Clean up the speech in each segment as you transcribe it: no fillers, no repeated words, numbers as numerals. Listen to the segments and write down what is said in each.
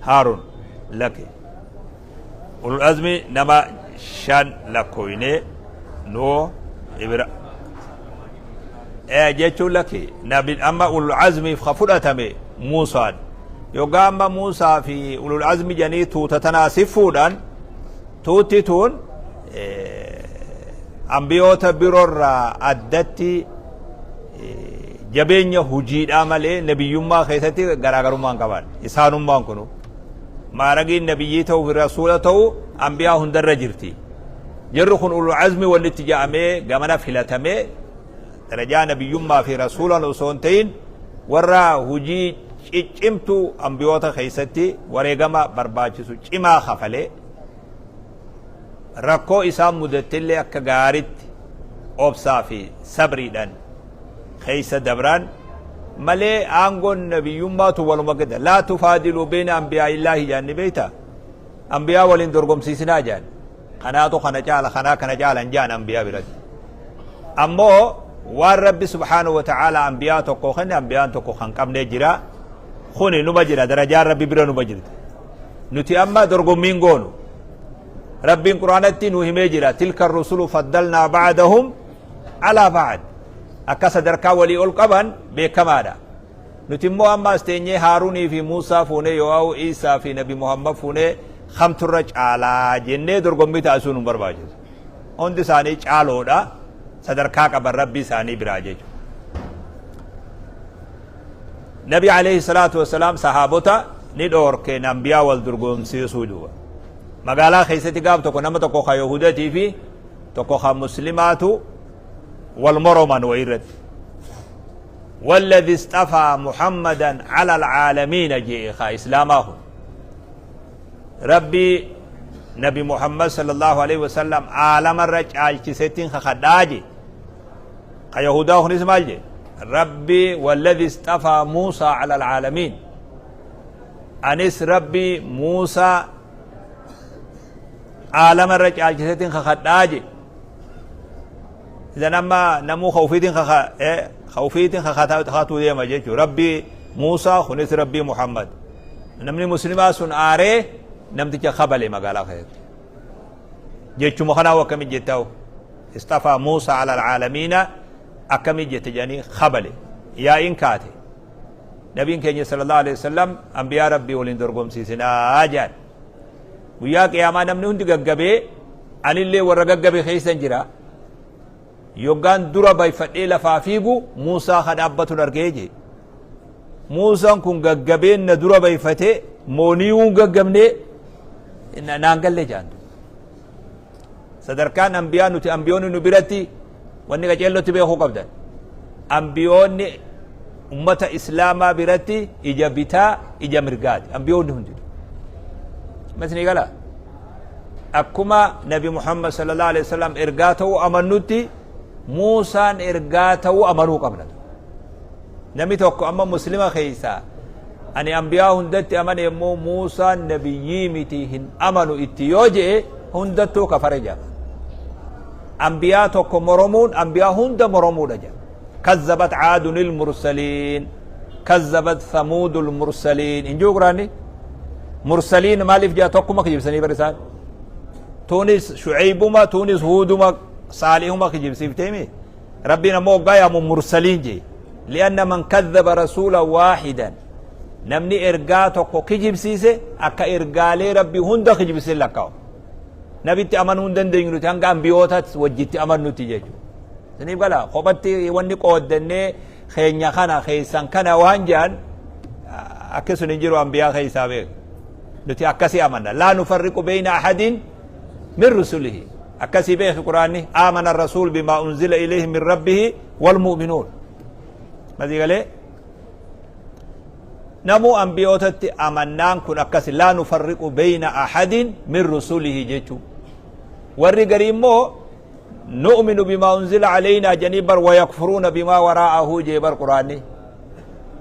Haarun laki. Ulul azmi nama shan lakkooynee Nuuh, Ibra jechuun lakki nabi amma ulul azmiif ka fudhatame Muusaan. Yoggaa amma Muusaa fi ulul azmi jedhanii tuuta tanaa si fuudhan tuutti tun ambiyoota biroorraa addatti jabeenya hujiidhaa malee nabiyyummaa keessatti garaagarummaa hin qaban. Isaanummaan kunu maaragiin nabiyyii ta'uu fi rasuula ta'uu ambiyaa hundarra jirti. Jarri kun ulul azmi walitti ja'amee gamana filatamee darajaa nabiyyummaa fi rasuulan osoo hin ta'in warra hujii ciccimtuu ambiyoota keessatti wareegama barbaachisu cimaa kafalee rakkoo isaan mudattellee akka gaaritti obsaa fi sabriidhaan keessa dabraan malee aangoon nabiyyummaatu waluma gada laa tufaadiluu beena ambiyaa'illaahi jaan ni beeyta ambiyaa waliin dorgomsiisinaa jaan kanaatu kana caala kanaa kana caala hin jaan ambiyaa biratti ammoo waan rabbi subhaanahu wa ta'aala ambiyaa tokko kenne ambiyaan tokko kan qabnee jira kuni numa jira darajaan rabbi bira numa jirti nuti amma dorgommiin goonu rabbiin quraanatti nu himee jira tilka rusulu faddalnaa ba'dahum alaa ba'd akka sadarkaa walii ol qaban beekamaadha nuti immoo amma as teenyee haaruunii fi muusaa fuunee yoo'aa'u iisaa fi nabi muhammad fuunee kamturra caalaa jennee dorgommii taasisuu nu barbaachisu hundi isaanii caaloodha sadarkaa qaban rabbii isaanii biraa jechuudha Nabi alayhi salaatu wassalaam sahaabota ni dhoorke ambiyaa wal dorgomsiisuu duuba. Magaalaa keessatti gaaf tokko nama tokko ka Yahudatii fi tokko ka Muslimaatu wal moroman wayii irratti. Walladhi istafaa Muhammadan ala alcaalamiina jee ka Islaamaa kun. Rabbii Nabi Muhammad sallallahu alaihi wasallam aalamarra caalchisettiin kakadhaa jee. Ka Yahudaa kunis maal jee? Rabbi walladhi istafaa Muusaa ala alcaalamiin. Anis Rabbi Muusaa aalama irra caalchiseetiin kakadhaa jee. Idan amma namuu ka ufiitiin ka ufiitiin kakatuu deema jechuudha. Rabbi Muusaa kunis Rabbi Muhammad. Namni muslimaa sun aaree namticha kabale magaalaa keessatti. Jechuma kanaa akkamitti jettaa? Istafaa Muusaa ala alcaalamiina akkamii jette jedhanii kabale. Yaa'iin kaate. Nabiin keenya sallallahu alaihi wasallam anbiyaa Rabbii waliin dorgomsiisinaa jedhan. Guyyaa qiyaamaa namni hundi gaggabee anillee warra gaggabe keessan jira. Yoggaan dura bayfadhee lafaa fiigu Muusaa ka dhaabbatun argee jee. Muusaan kun gaggabeen na dura bayfatee mooniyuun gaggabnee naan galle jedhan. Sadarkaan anbiyaa nuti ambiyoonni nu biratti wanni qaceellotti beekuu qabdan. Ambiyoonni ummata islaamaa biratti ija bitaa ija mirgaati. Ambiyoonni hundinuu. Masni gala. Akkuma Nabi Muhammad sallallahu alaihi wasallam ergaa ta'uu amannutti Muusaan ergaa ta'uu amanuu qabna. Namni tokko amma muslima keessaa ani ambiyaa hundatti amane immoo Muusaan nabiyyii miti hin amanu itti yoo je'e hundattuu kafare jedhama. Ambiyaa tokko moromuun ambiyaa hunda moromuudha jedha. Kazzabat caadunil mursaliin kazzabat samuudul mursaliin hin jiru quraanni. Mursaliin maaliif jedha tokkuma kijibsanii bar isaan. Tuunis shuceybuma tuunis huuduma saalihuma kijibsiifteemi. Rabbiin ammoo hoggaa yaamu mursaliin jee. Li'anna man kazzaba rasuula waahidan. Namni ergaa tokko kijibsiise akka ergaalee Rabbii hunda kijibsiise lakkaa'u. Nabitti amanuu hin dandeenyu nuti hanga ambiyootaatti wajjitti amannutti jechuudha. Isiniif gala kophatti wanni qooddannee keenya kana keessan kana waan jedhan akki sun hin jiru ambiyaa keessaa beeku. Nuti akkasii amanna. Laa nufarriqu beeyna ahadin min rusulihi. Akkasii beeki quraanni aamana rasuul bimaa unzila ilayhi min rabbihi wal mu'minuun. Masii galee namuu ambiyootatti amannaan kun akkasi laa nufarriqu beeyna ahadin min rusulihi jechuu. Warri garii immoo nu'minu bimaa unzila alaynaa jedhanii bar wayakfuruuna bimaa waraa'ahu jee bar quraanni.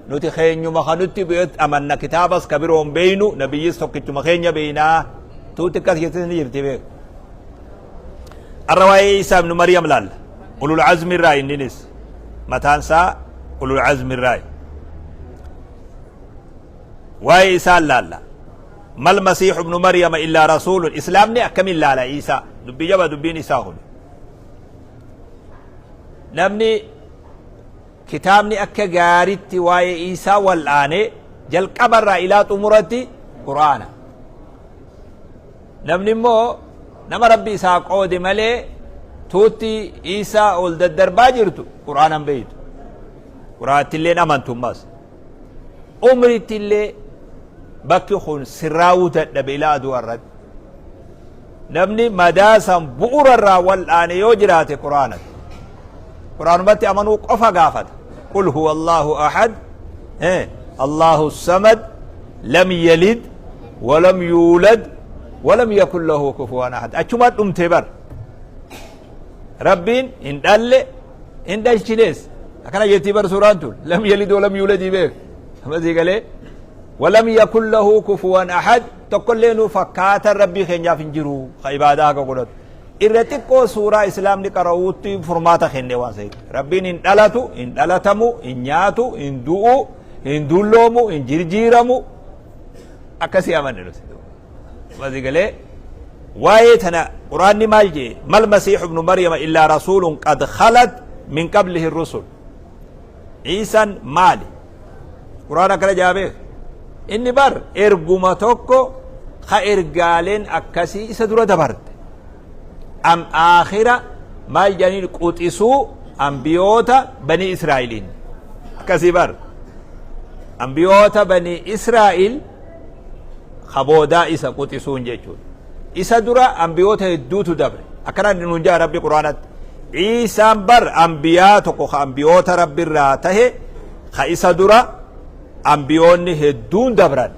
Nuti keenyuma kanutti bu'etti amanna kitaabas ka biroon beeynu nabiyyis tokkichuma keenya beeynaa tuuti akkas jettis ni jirti beeku. Arra waa'ee Isaa ibnu Maryam laalla. Ulul azmi irraa inninis mataan isaa ulul azmi irraa. Waa'ee isaa laalla. Mal masiixu ibnu Maryama illaa rasuulun. Islaamni akkamiin laala Iisaa? Dubbii jaba dubbiin isaa kun. Namni kitaabni akka gaaritti waa'ee Iisaa wal'aane jalqabarraa ilaa xumuratti Qur'aana. Namni immoo nama Rabbi isaa qoode malee tuutti Iisaa ol daddarbaa jirtu Qur'aana hin beeytu. Qur'aanatti amantu ammas. Umritti illee bakki kun sirraawuu dadhabe ilaa aduu irratti. Namni madaa san bu'uura irraa wal'aane yoo jiraate Qur'aanatti. Qur'aanumatti amanuu qofa gaafata. Qul huwa Allahu ahad, Allahu samad, lam yalid, walam yuulad, walam yakun lahu kufuwan ahad. Achuma dhumte bar. Rabbiin hin dhalle, hin dhalchines. Akkana jettii bar suuraan tun. Lam yalid walam yuuladii beek. Amma sii galee. Walam yakun lahu kufuwan ahad. Tokkollee nu fakkaatan Rabbii keenyaaf hin jiru. Ka ibaadaa haga godhatu. Irra xiqqoo suuraa islaamni qara'uutti furmaata kenne waan ta'eef. Rabbiin hin dhalatu, hin dhalatamu, hin nyaatu, hin du'u, hin dulloomu, hin jirjiiramu. Akkasii amanne nuti. Amma galee waa'ee tana Quraanni maal jee? Mal masiixu ibnu Maryama illaa rasuulun qad khalat min qablihi rusul. Iisaan maali? Quraan akkana jaa beek. Inni bar erguma tokko ka ergaaleen akkasii isa dura dabarte. Am aakhira maal jedhaniin quxisuu ambiyoota bani Israa'iliin. Akkasii bar. Ambiyoota bani Israa'il ka boodaa isa quxisuun jechuudha. Isa dura ambiyoota hedduutu dabre. Akkana nuun jaa Rabbi Quraanatti. Iisaan bar ambiyaa tokko ka ambiyoota Rabbi irraa tahe ka isa dura ambiyoonni hedduun dabran.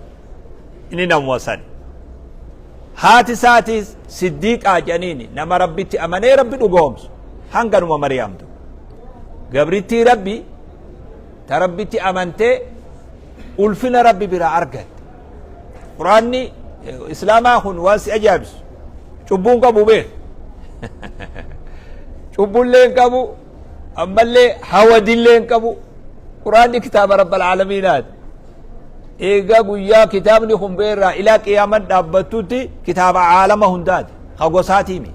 Inni namuma sani. Haati isaatiis siddiiqaa jedhaniini nama Rabbitti amanee Rabbi dhugoomsu. Hanganuma Mariyaam tokko. Gabrittii Rabbi ta Rabbitti amantee ulfina Rabbi biraa argatte. Quraanni Islaamaa kun waan si ajaa'ibsu. Cubbuun qabu beek. Cubbullee hin qabu. Ammallee hawadillee hin qabu. Quraanni kitaaba Rabbal Aalamiinaati. Eegaa guyyaa kitaabni kun beerraa ilaa qiyaaman dhaabbattutti kitaaba aalama hundaati. Ka gosaatiimi.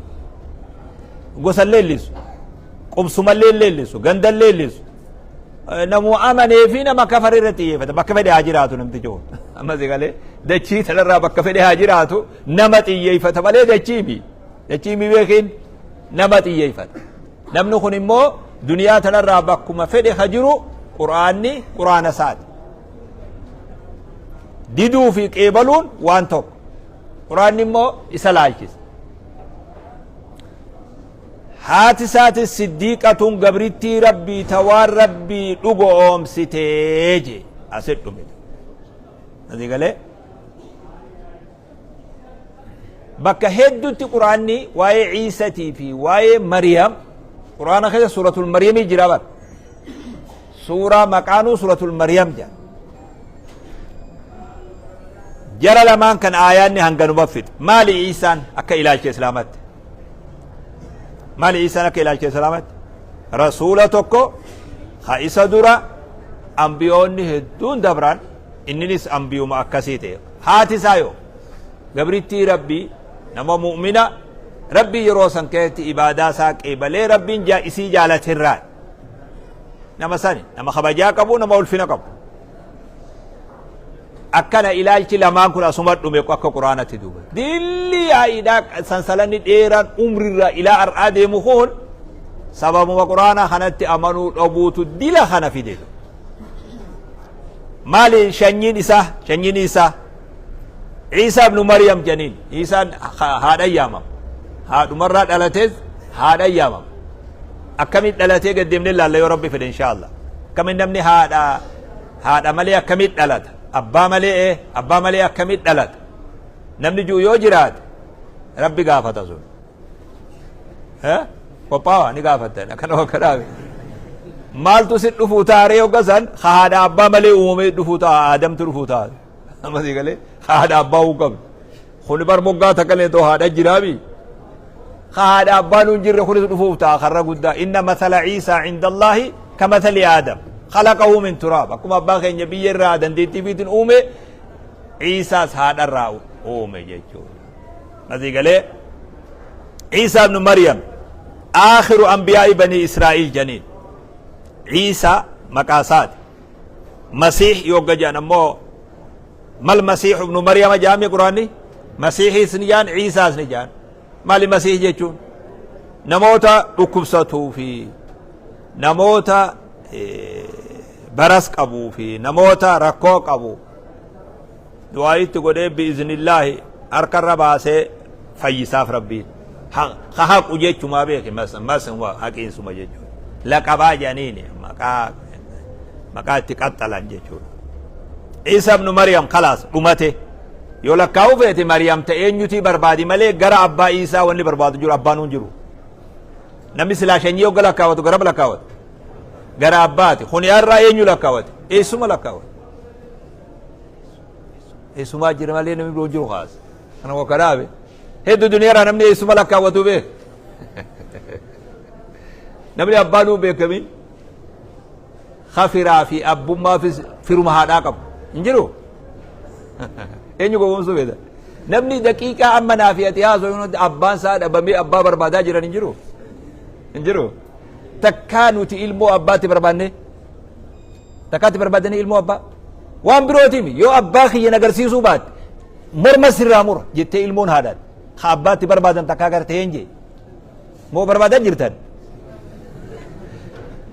Gosa leellisu. Qubsuma leellisu. Ganda leellisu. Namuu amanee fi nama kafare irratti xiyyeeffata. Bakka fedhe haa jiraatu namtichi kun. Amma si galee dachii tanarraa bakka fedhe haa jiraatu nama xiyyeeffata malee dachii mi. Dachii mi beekin nama xiyyeeffata. Namni kun immoo duniyaa tanarraa bakkuma fedhe ha jiru Qur'aanni Qur'aana isaati. Diduu fi qeebaluun waan tokko. Qur'aanni immoo isa laalchisa. Haati isaatis siddiiqatun gabrittii Rabbii ta waan Rabbii dhugo'oomsitee jee asit dhume. Asii galee bakka hedduutti Qur'aanni waa'ee Ciisatii fi waa'ee Mariyam Qur'aana keessa suuratul Mariyamii jira bar. Suuraa maqaanuu suuratul Mariyam jedha. Jara lamaan kan aayaanni hanganuma fixe. Maali Ciisaan akka ilaalcha Islaamatti? Maali Iisaan akka ilaalcha Islaamatti? Rasuula tokko ka isa dura ambiyoonni hedduun dabran inninis ambiyuma akkasii ta'e. Haati isaa yoo gabrittii Rabbii nama mu'mina Rabbii yeroo san keessatti ibaadaa isaa qeebalee Rabbiin isii jaalatirraa nama sani nama kabajaa qabu, nama ulfina qabu. Akkana ilaalchi lamaan kun asuma dhume akka Quraanatti duuba. Dilli yaa'iidhaa sansalanni dheeraan umrirraa ilaa har'aa deemu kun sababuma Quraana kanatti amanuu dhabuutu dila kana fide. Maali shanyiin isaa? Shanyiin isaa Ciisaa ibnu Maryam janiin. Ciisaan haadha yaamama. Haadhumarraa dhalates haadha yaamama. Akkamiin dhalatee gad deemnee laalla yoo Rabbi fedhe inshaallah. Akkamiin namni haadha malee akkamiin dhalata? Abbaa malee abbaa malee akkamiin dhalata? Namni jiru yoo jiraate Rabbi gaafata sun. Qophaawa ni gaafattan akkana bakka dhaabe. Maaltu si dhufuu taaree hogga san haadha abbaa malee uumamee dhufuu ta'a, Aadamtu dhufuu ta'a. Amma sii galee haadha abbaa uu qabdu. Kuni bar moggaa takka illee too haadha jiraami. Haadha abbaan hin jirre kunis dhufuuf ta'a karra guddaa. Inna masala Ciisaa cinda Allaahi ka masali Aadam. Khalaqahu min turaab. Akkuma abbaa keenya biyya irraa dandeettii fiitiin uume, Ciisaas haadha irraa uume. Uume jechuudha. Asii galee Ciisaa ibnu Maryam aakhiru anbiyaa'i banii Israa'iil janiin. Ciisaa maqaa isaati. Masiih yogga jedhan ammoo mal Masiihu ibnu Maryama jedhame Quraanni Masiihiis ni jedhan Ciisaas ni jedhan. Maali Masiih jechuun? Namoota dhukkubsatuu fi namoota baras qabuu fi namoota rakkoo qabu du'aa itti godhee bi'iznillaahi harkarra baasee fayyisaaf rabbiin ha haqu jechumaa beeki mas mas haqiinsuma jechuudha laqabaa jedhaniini maqaa maqaa itti qaxxalan jechuudha Isa ibnu Maryam kalaas dhumate yoo lakkaa'uu feete Maryam ta eenyutii barbaadi malee gara abbaa Isaa wanni barbaadu jiru abbaan hin jiru namni silaa shanyii hogga lakkaawatu gara lakkaawatu gara abbaati kuni har'aa eenyu lakkaawate eessuma lakkaawate Eessumaa jira malee namni biroo jiru kaas. Kana wakka dhaabe. Hedduu duniyaarraa namni eessuma lakkaawwatu beek. Namni abbaa nuu beekamin kafiraa fi abbummaafis firuma haadhaa qabu. Hin jiru? Eenyu gowwoomsuu beekta? Namni daqiiqaa amma naa fi ati haasoo abbaan isaa dhabamee abbaa barbaadaa jiran hin jiru? Hin jiru? Takkaa nuti ilmoo abbaatti barbaanne Takkaatti barbaadanii ilmoo abbaa. Waan birootiimi yoo abbaa kiyya na agarsiisuu baatte morma sirraa mura jettee ilmoon haadhaan ka abbaatti barbaadan takkaa gartee hin jee. Moo barbaadan jirtan?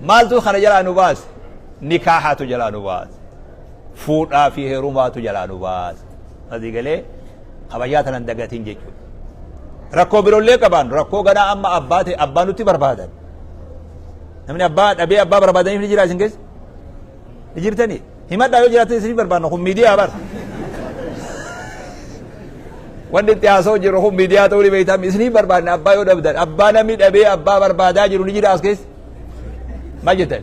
Maaltu kana jalaa nu baase? Nikaahaatu jalaa nu baase. Fuudhaa fi heerumaatu jalaa nu baase. Asii galee kabajaa tanan dagatiin jechuudha. Rakkoo biroollee qabaan rakkoo ganaa amma abbaa ta'e abbaa nutti barbaadan. Namni abbaa dhabee abbaa barbaadaniif ni jira isin keessa? Ni jirtanii? Himadhaa yoo jiraatan isin barbaadna kun miidiyaa bar. Wanni itti haasa'u jiru kun miidiyaa ta'uu ni beektaa isin barbaadna abbaa yoo dhabdan abbaa namni dhabee abbaa barbaadaa jiru ni jira as keessa? Maal jettan?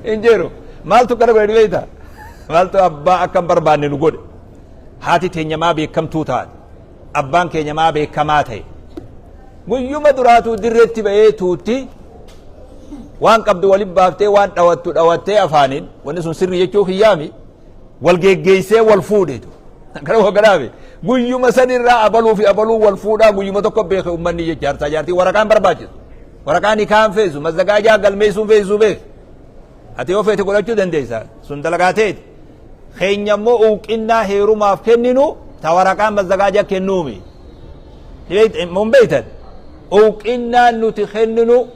Hin jiru. Maaltu kana godhe ni beektaa? Maaltu abbaa akka hin barbaanne nu godhe? Haati teenya maa beekamtuu taate? Abbaan keenya maa beekamaa ta'e? Guyyuma duraatuu dirreetti ba'ee tuutti waan qabdu walin baaftee waan dhawattu dhawattee afaaniin wanni sun sirrii jechuu kiyyaami wal geggeessee wal fuudheetu. Kana hogganaami. Guyyuma sanirraa abaluu fi abaluu wal fuudhaa guyyuma tokko beeke ummanni jecha jaarsaa jaartii waraqaan barbaachisu. Waraqaan hikaan feesu mazzagaajaa galmeessuun feesisuu beeke. Ati yoo feete godhachuu dandeessa. Sun dalagaa teeti. Keenya immoo uuqinnaa heerumaaf kenninu ta waraqaan mazzagaaja kennuumi. Mun beeytan? Uuqinnaan nuti kenninu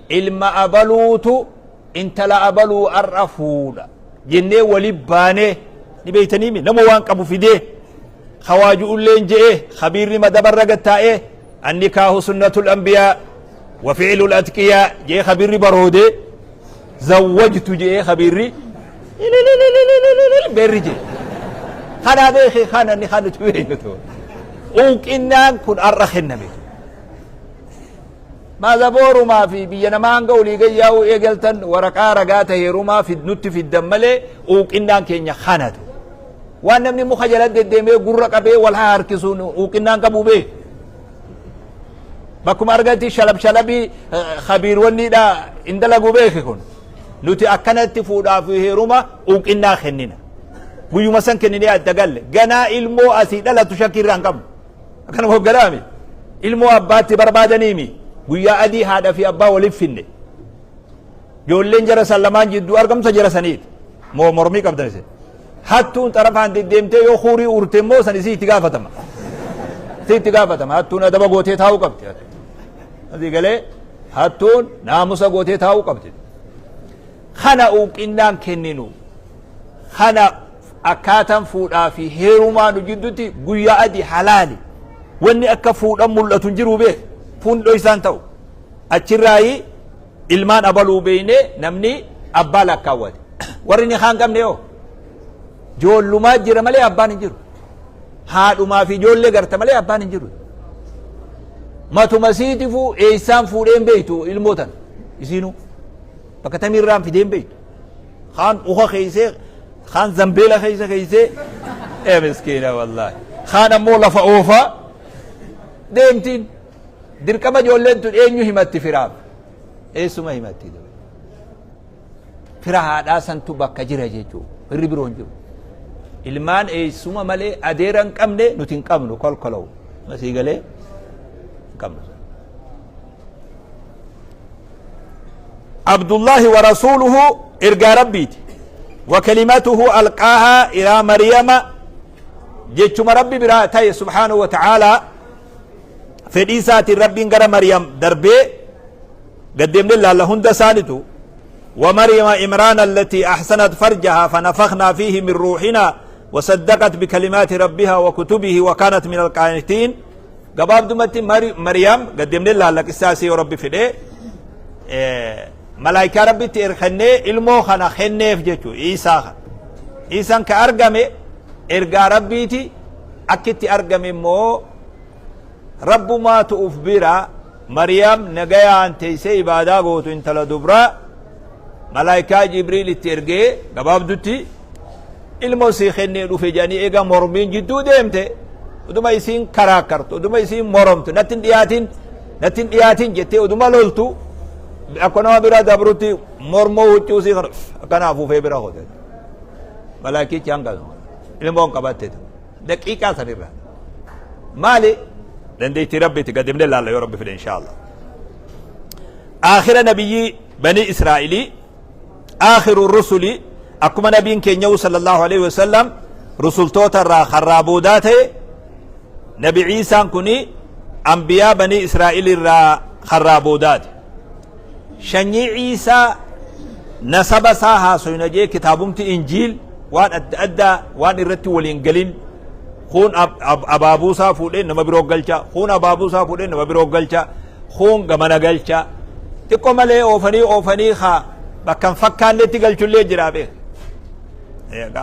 ilma abaluutu intala abaluu ar'a fuudha jennee wali baanee ni beeytaniimi nama waan qabu fidee kawaaju'ulleen je'ee kabiirri madabarra gattaa'ee annikaahu sunnatul anbiyaa wa fi'lul atqiyaa je'ee kabiirri baroodee zawwajtu je'ee kabiirri beerri je'e kanaa beeke kana ni kan nuti beeknu uuqinnaan kun ar'a kenname maazaboorumaa fi biyya namaa hanga olii gayyaa'uu eegaltan waraqaa ragaa ta'e heerumaa nutti fiddan malee uuqinnaan keenya kanatu waan namni muka jala deddeemee gurra qabee wal haa harkisuun uuqinnaan qabu beeku Bakkuma argatti shalab shalabii khabiir wanniidha hin dalagu beeki kun. Nuti akkanatti fuudhaa fi heeruma uqinnaa kennina. Guyyuma san kenninee adda galle. Ganaa ilmoo asii dhalatu shakkii irraa hin qabnu. Akkana hogganaami. Ilmoo abbaatti barbaadaniimi. Guyyaa adii haadha fi abbaa waliif finne. Ijoolleen jara san lamaan jidduu argamtu jara saniiti. Moo mormii qabdan isin. Hattuun xarafaan deddeemtee yoo huurii urte immoo san isii itti gaafatama. Isii itti gaafatama. Hattuun adaba gootee taa'uu qabdi. Asii galee hattuun naamusa gootee taa'uu qabdi. Kana uuqinnaan kenninu. Kana akkaataan fuudhaa fi heerumaa nu jidduutti guyyaa adii halaali. Wanni akka fuudhan mul'atu hin jiru beek. Fuun dhoysaan ta'u. Achirraayi ilmaan abaluu beeynee namni abbaa lakkaawwate. Warri nikaa hin qabne yoo joollumaa jira malee abbaan hin jiru. Haadhumaa fi ijoollee garta malee abbaan hin jiru. Matuma siitifuu eessaan fuudhee hin beektu ilmoo tana isiinuu bakka tamiirraan fidee hin beektu. Kaan uka keeysee kaan zambeela keessa keeysee ee miskiina wallaahi. Kaan ammoo lafa oofaa deemtiin. Dirqama ijoolleen tun eenyu himatti firaaf? Eessuma himatti? Fira haadhaa santu bakka jira jechuudha. Firri biroo hin jiru. Ilmaan eessuma malee adeera hin qabne nuti hin qabnu kolkolow. Masii galee hin qabnu. Abdullahi wa rasuuluhu ergaa Rabbiiti. Wa kalimatuhu alqaahaa ilaa Maryama jechuma Rabbi biraa ta'e subhaanahu wa ta'aalaa fedhii isaatiin Rabbiin gara Maryam darbee gaddeemne laalla hunda isaanitu ومريم عمران التي أحسنت فرجها فنفخنا فيه من روحنا وصدقت بكلمات ربها وكتبه وكانت من القانتين gabaabdumatti Maryam gaddemne laalla qissaa isii yoo Rabbi fedhe malaayikaa Rabbitti erkennee ilmoo kana kenneef jechuu Iisaa kana. Iisaan ka argame ergaa Rabbiiti akkitti argame immoo Rabbumaatu uf bira Maryam nagayaan teessee ibaadaa gootu intala dubraa malaayikaa Jibriil itti ergee gabaabdutti ilmoo sii kennee dhufe jedhanii eega mormiin jidduu deemte uduma isiin karaakkartu uduma isiin moromtu natti hin dhiyaatin natti hin dhiyaatin jettee uduma loltu akka nama bira dabrutti mormoo huccuu isii kana akkana afuufee bira hote malaakichi hanga ilmoon qabatte daqiiqaa sanirraa maali dandeettii rabbiiti gadimne laalla yoo rabbi fedhe inshaa Allah aakhira nabiyyii banii israa'ilii aakhiru rusuli akkuma nabiin keenyahu sallallahu alaihi wasallam rusultoota irraa karraa boodaa ta'e nabi Ciisaan kuni anbiyaa banii Israa'il irraa karraa boodaati. Shanyii Ciisaa nasaba isaa haasoyna jee kitaabumti Injiil waan adda addaa waan irratti waliin galin kuun abaabuu isaa fuudhee nama biroo galcha kuun abaabuu isaa fuudhee nama biroo galcha kuun gamana galcha xiqqoo malee oofanii oofanii haa bakka hin fakkaannetti galchullee jira beek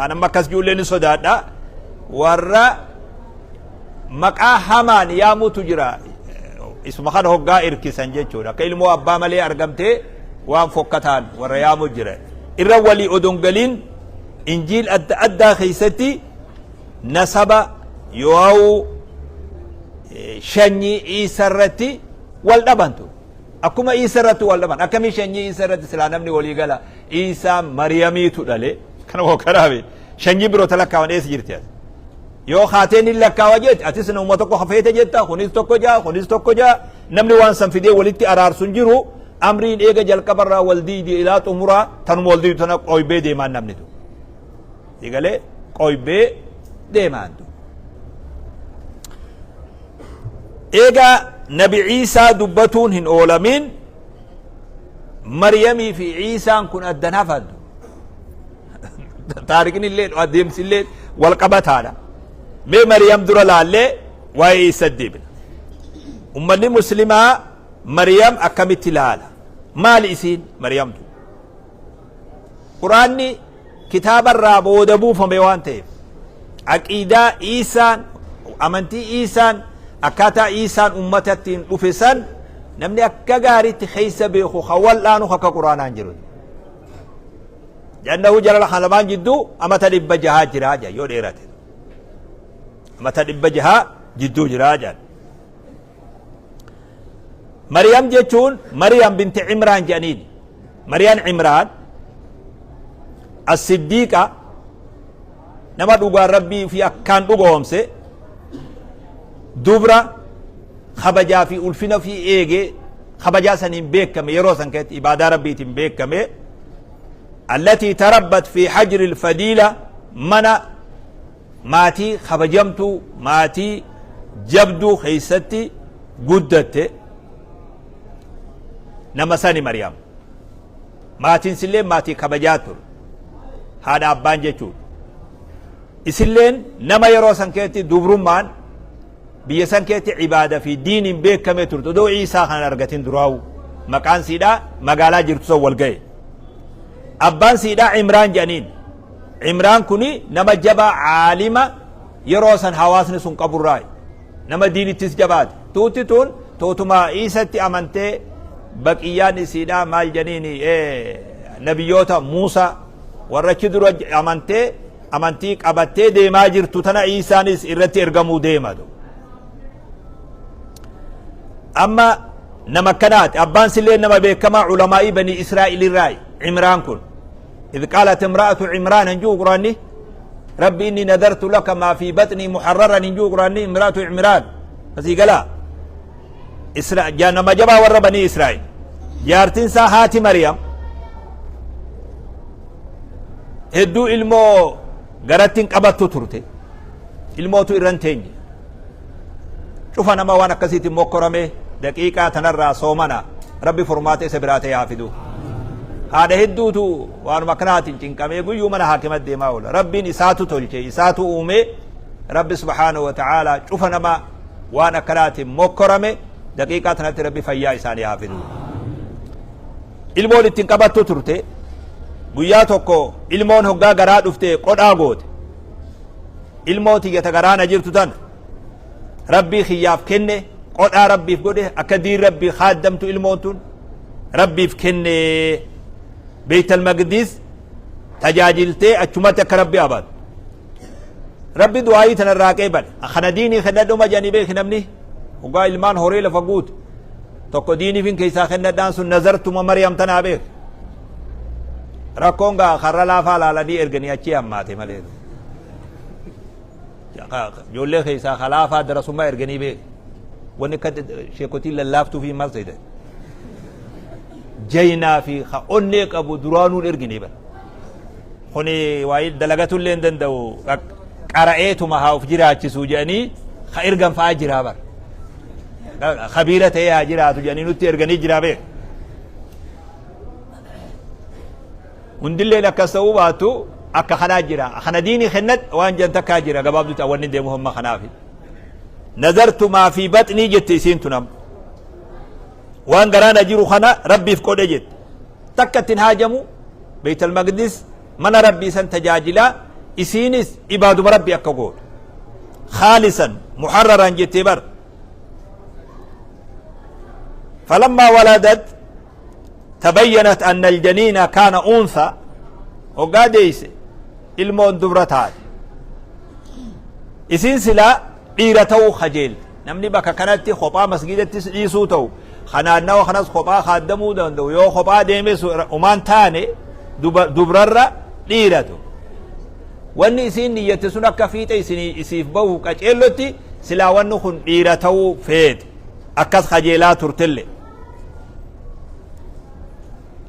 An amma akkas ijoollee ni sodaadha warra maqaa hamaan yaamutu jira isuma kana hoggaa irkisan jechuudha akka ilmoo abbaa malee argamtee waan fokkataan warra yaamu jira irra walii odon galiin injiil adda addaa keessatti nasaba yoo'u shanyii Iisa irratti wal dhabantu. Akkuma Iisa irratti wal dhaban. Akkamii shanyii Iisa irratti silaa namni walii gala Iisaa Mariyamiitu dhale. Kana hoo karaabe shanyii biroo ta lakkaawan eessa jirti ati? Yoo kaateen hin lakkaawa jette atis nama tokko hafeete jetta kunis tokko jaa kunis tokko jaa namni waan san fidee walitti araarsu hin jiru amriin eega jalqabarraa wal diidi ilaa xumuraa tanuma wal diidu tana qoybee deemaan namni tu. Egalee qoybee deemaan tu. Eega nabi Ciisaa dubbatuun hin oolamin Maryamii fi Ciisaan kun addan hafan. Taarikhni illee adeemsi illee wal qabataadha. Mee Maryam dura laallee waa'ee Iisa deebina. Ummanni muslimaa Maryam akkamitti ilaala? Maali isiin Maryamtu? Quraanni kitaaba irraa booda buufame waan ta'eef aqiidaa Iisaan amantii Iisaan akkaataa Iisaan ummata ittiin dhufe san namni akka gaariitti keessa beeku kan wal'aanu akka Quraanaa hin jiru. Jannahu jara lamaan jidduu amata 600 jira jedha yoo dheerate. Amata 600 jidduu jira jedha. Maryam jechuun Maryam binti Imraan jedhaniin. Maryam Imraan as-Siddiiqa nama dhugaan Rabbii fi akkaan dhugoomse dubra kabajaa fi ulfina fi eege kabajaa saniin beekame yeroo san keessatti ibaadaa Rabbiitiin beekame allatii tarabbat fi hajri al-fadiila mana maatii kabajamtuu maatii jabduu keessatti guddatte nama sani Maryam maatiin sillee maatii kabajaa ture haadha abbaan jechuudha isilleen nama yeroo san keessatti dubrummaan biyya san keessatti ibaada fi diiniin beekame turte odoo Iisaa kana argatin duraawu maqaan siidhaa magaalaa jirtu san wal ga'e abbaan siidhaa Imraan jedhaniin Imraan kuni nama jabaa aalima yeroo san hawaasni sun qaburraayi. Nama diinittis jabaate. Tuutti tun tuutuma Iisatti amantee baqiyyaan isiidhaa maal janiini nabiyyoota Muusaa warra achi dura amantee amantii qabattee deemaa jirtu tana Iisaanis irratti ergamuu deema. Amma nama akkanaati. Abbaan sillee nama beekamaa ulamaa'ii banii Israa'il irraayi. Imraan kun. Idh qaalat imra'atu Imraan hin jiru quraanni. Rabbi inni nadartu laka maa fi baxnii muharraran hin jiru quraanni imraatu Imraan asii galaa nama jabaa warra banii Israa'el jaartiin isaa haati Mariyam hedduu ilmoo garatti hin qabattu turte, ilmootu irra hin teenye. Cufa nama waan akkasiitiin mokkorame daqiiqaa tanarraa soomana, Rabbi furmaata isa biraa ta'e haa fidu. Haadha hedduutu waanuma akkanaatiin cinqamee guyyuu mana haakima deemaa oola. Rabbiin isaatu tolche, isaatu uume. Rabbi subhaanahu wa ta'aalaa cufa nama waan akkanaatiin mokkorame daqiiqaa tanatti Rabbi fayyaa isaanii haa fidu. Ilmoon ittiin qabattu turte. Guyyaa tokko ilmoon hoggaa garaa dhufte qodhaa goote. Ilmoo tiyyata garaa na jirtu tana Rabbii kiyyaaf kenne, qodhaa Rabbiif godhe, akka diin Rabbii khaaddamtu ilmoon tun Rabbiif kenne, Beeytal Maqdis tajaajiltee achumatti akka Rabbi abadu. Rabbi du'aayii tana irraa qeebale. Kana diinii kennadhuma jedhanii beeki. Namni hoggaa ilmaan horee lafa guutu tokko diiniifin keessaa kennadhaan sun nazartuma Maryam tanaa beek. Rakkoon gaa karra laafaa laalanii erganii achii hammaate malee. Ijoollee keessaa kalaafaa darasummaa erganii beek. Wanni akka sheekotiin lallaaftuu fi maal ta'e jaynaa fi ka onnee qabu duraanuun ergine bara. Kuni waa'ee dalagatullee hin danda'u, qara'eetuma haa of jiraachisu jedhanii ka ergan fa'aa jiraa bara. Kabiira ta'ee haa jiraatu jedhanii nutti erganii jiraa beek. Hundilleen akkas ta'uu baattu akka kanaa jira. Kana diinii kennad waan jedhan takkaa jira, gabaabduutti wanni deemu hamma kanaafi. Nazartu maa fi baxnii jette isiin tun amma. Waan garaa na jiru kana Rabbiif qodhe jette. Takka ittiin haajamu Beeytal Maqdis mana Rabbii san tajaajilaa, isiinis ibaaduma Rabbii akka gootu. Khaalisan muharraran jettee bar. Falammaa waladat tabayyanat anna aljaniina kaana unsa, hoggaa deeyse ilmoon dubra taate. Isiin silaa dhiira ta'uu kajeelte. Namni bakka kanatti kophaa masgiidattis dhiisuu ta'u, kanaannawa kanas kophaa kaaddamuu danda'u, yoo kophaa deemes umaan taane dubrarra dhiiratu. Wanni isiin niyyatte sun akka fiixa isinii isiif bahu qaceellotti silaa wanni kun dhiira ta'uu feete, akkas kajeelaa turtelle.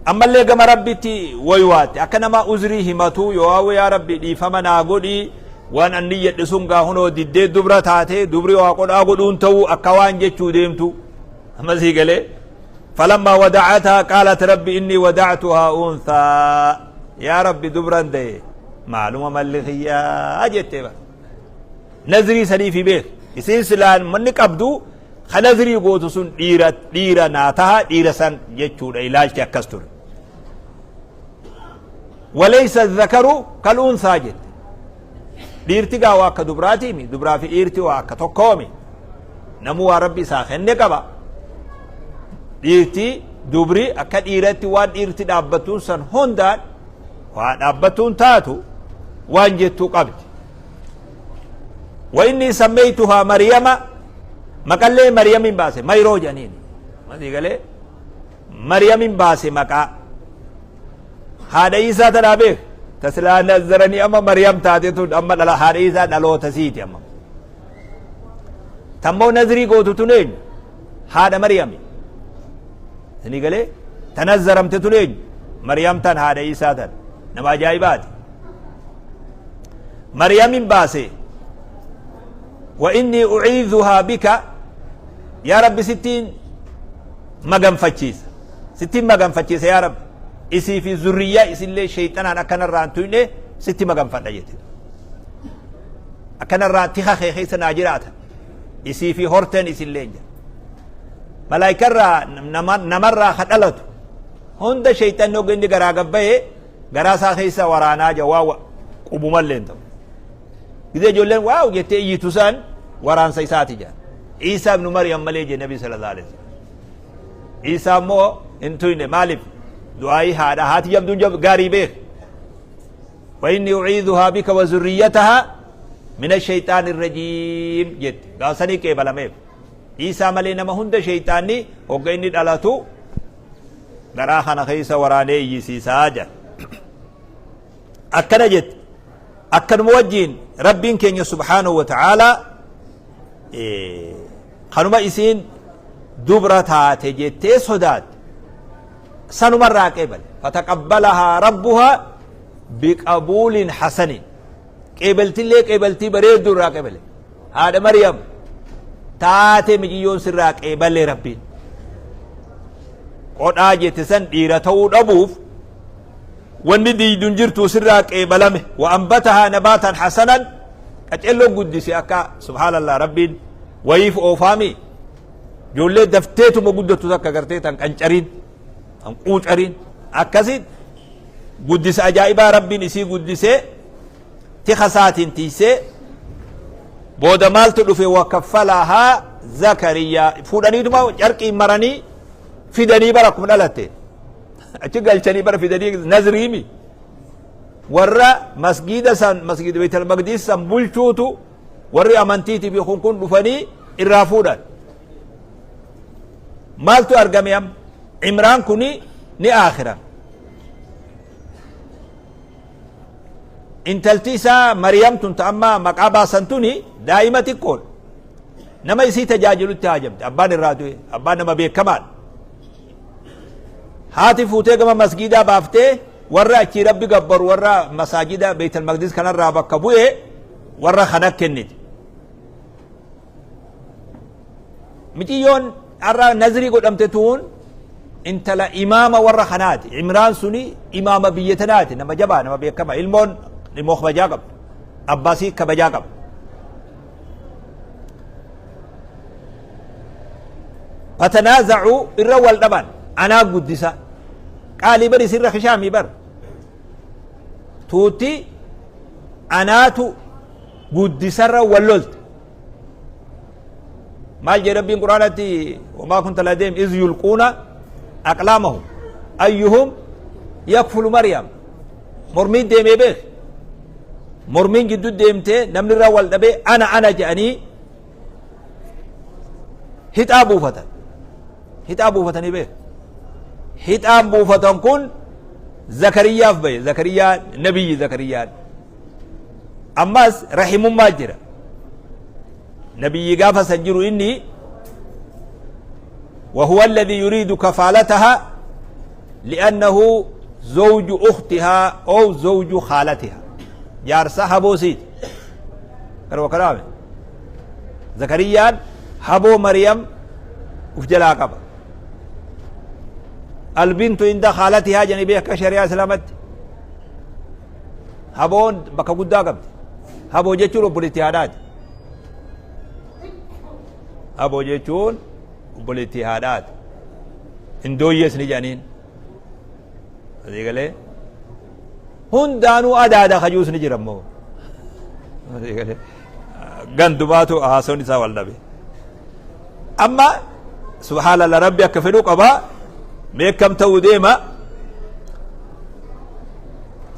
Ammallee gama Rabbitti waywaatte akka nama uzrii himatuu yoo yaa Rabbi dhiifama naa godhii, waan an niyyadhe sun gaa hunoo diddee dubra taate, dubri waa qodhaa godhuun ta'uu akka waan jechuu deemtu. Amma sii galee. Falammaa wada'ataa qaalat rabbi inni wada'tuhaa unthaa, yaa Rabbi dubran da'e, maaluma malli kiyyaa jettee bara. Nazrii saniifi beek isiin silaan manni qabdu ka nazrii gootu sun dhiira dhiira naa taha, dhiira san jechuudha. Ilaalchi akkas ture. Walaysa dhakaru kal unthaa jette. Dhiirti gaa waa akka dubraatiimi, dubraa fi dhiirti waa akka tokkoomi. Namuu waa Rabbi isaa kenne qaba. Dhiirti dubri akka dhiiratti waan dhiirti dhaabbattuun san hundaan waa dhaabbattuun taatu waan jettuu qabdi. Wa inni sammeeytuhaa Maryama, maqallee Maryamin baase, Mayroo jedhaniin masii galee Maryamin baase. Maqaa haadha Iisaa tanaa beek, tasilaa nazzaranii amma Maryam taate tun amma dhala haadha Iisaa dhaloota siiti. Amma tammoo nazrii gootu tun eenyu? Haadha Maryami isinii galee. Tanazzaramte tun eenyu? Maryam tan haadha Iisaa tan. Nama ajaa'ibaati. Maryamin baase. Wa innii uciidhuhaa bika, yaa Rabbi sittiin maganfachiisa, sittiin maganfachiisa yaa Rabbi, isii fi zurriyyaa isillee sheeyxanaan akkanarraa hin tuyne sitti maganfadha jette. Akkanarraa tika kee keessa naa jiraata isii fi horteen isillee jira. Malaayikarraa namarraa ka dhalatu hunda sheeyxanni hogga inni garaa gabbaye garaa isaa keessa waraanaa jira, waa qubumallee hin ta'u. Gizee ijoolleen waaw jettee iyyitu san waraansa isaati jedhan. Iisaa ibnu Maryam malee jee Nabi sallallahu alaihi wasallam. Iisaa immoo hin tuyne. Maaliif? Du'aayii haadha haati jabduun gaarii beek. Wa inni uciidhuhaa bika wa zurriyyatahaa mina shayxaani rajiim jette. Gaafsanii qeebalameef. Iisaa malee nama hunda shayxaanni hogga inni dhalatu garaa kana keessa waraanee iyyisiisaa jedha. Akkana jette. Akkanuma wajjiin Rabbiin keenya subhaanahu wa ta'aalaa kanuma isiin dubra taate jettee sodaatte sanumarraa qeebale. Fataqabbalahaa rabbuhaa biqabuulin hasanin. Qeebaltillee qeebaltii bareedduu irraa qeebale. Haadha Maryam taate miciyyoon sirraa qeebale Rabbiin. Qodhaa jette san dhiira ta'uu dhabuuf wanni diiydu hin jirtuu sirraa qeebalame. Wa anbatahaa nabaatan hasanan qaceelloo guddise akka subhaanallah Rabbiin wayiif oofaami. Ijoollee dafteetuma guddattu takka gartee tan qancariin tan quucariin akkasi guddisa ajaa'ibaa Rabbiin isii guddisee tika isaatiin tiysee booda maaltu dhufe wa kaffalahaa Zakariyaa fuudhaniituma carqiin maranii fidanii bara akkuma dhalatte achi galchanii bara fidanii nazriimi warra masgiida san masgiida Beetal Maqdiis san bulchuutu warri amantiitii fi kun kun dhufanii irraa fuudhan. Maaltu argame amma? Imraan kuni ni aakhira. Intalti isaa Mariyam tun ta amma maqaa baasan tuni daa'ima xiqqoodha. Nama isii tajaajilutti haajamte. Abbaan irraa du'e. Abbaan nama beekamaadha. Haati fuutee gama masgiidaa baaftee warra achii Rabbi gabbaru warra masaajida Beeytal Maqdis kanarraa bakka bu'e warra kana kennite. Miciyyoon har'a nazrii godhamte tuun intala imaama warra kanaati. Imraan suni imaama biyya tanaati. Nama jabaa, nama beekama. Ilmoon ilmoo kabajaa qabdu. Abbaasii kabajaa qaba. Fatanaazacuu irra wal dhaban anaa guddisa. Qaalii bari sirra kishaamii bar. Tuutti anaatu guddisarra wal lolte. Maal jedhe Rabbiin Qur'aanatti wamaa kunta ladayhim iz yulquuna aqlaamahum ayyuhum yakfulu Maryam. Mormiin deemee beek. Mormiin gidduu deemtee namni irraa wal dhabee ana ana jedhanii hixaa buufatan. Hixaa buufatanii beek. Hixaan buufatan kun Zakariyaaf bahe. Zakariyaa nabiyyi Zakariyaan. Ammas rahimummaa jira. Nabiyyi gaafa san jiru inni وهو الذي يريد كفالتها لأنه زوج أختها أو زوج خالتها جارسة هبوسيت كانوا كلامه زكريا هبو مريم وفجلا قبل البنت عند خالتها جنبيه كشريعة سلامت Haboon bakka guddaa qabdi. Haboo jechuun obboleettii haadhaati. Haboo jechuun obboleettii haadhaati. Indooyyees ni jedhaniin. Asii galee hundaanuu adaada kajuus ni jira immoo. Asii galee gandumaatu haasoon isaa wal dhabe. Amma subhaanallah rabbi akka fedhu qaba meekkam ta'uu deema.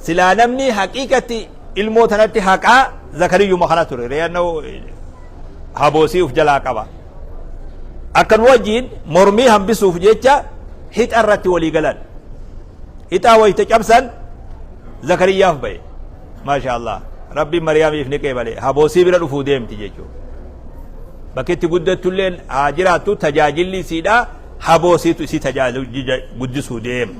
Silaa namni haqiiqatti ilmoo tanatti haqaa Zakariyyuma kana ture. Re'annoo haboosii uf jalaa qaba. Akkan wajjiin mormii hambisuuf jecha hixa irratti walii galan. Hixaa wayita cabsan Zakariyyaaf ba'e. Maasha Allah. Rabbiin Mariyaamiif ni qeebale. Haboosii bira dhufuu deemti jechuudha. Bakki itti guddattulleen haa jiraattu tajaajilli isiidha haboosiitu isii tajaajilu guddisuu deema.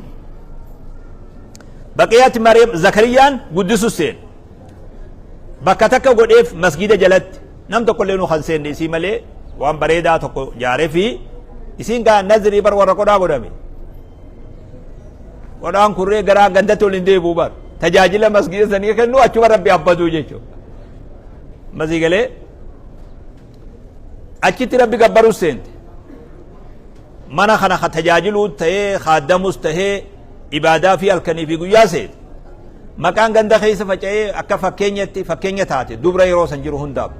Baqiyati Maryam Zakariyaan guddisu seene. Bakka takka godheef masgiida jalatti nam tokko illee nu kan seenne isii malee waan bareedaa tokko jaaree fi isiin gaa nazrii bar warra qodhaa godhame. Qodhaan kurree garaa gandatti ol hin deebi'u bar. Tajaajila masgiida sanii kennu achuma rabbi abbaduu jechuudha. Masii galee achitti rabbi gabbaruu seente. Mana kana ka tajaajiluu ta'ee kaaddamus ta'ee ibaadaa fi halkanii fi guyyaa seete. Maqaan ganda keessa faca'ee akka fakkeenyatti fakkeenya taate dubra yeroo san jiru hundaaf.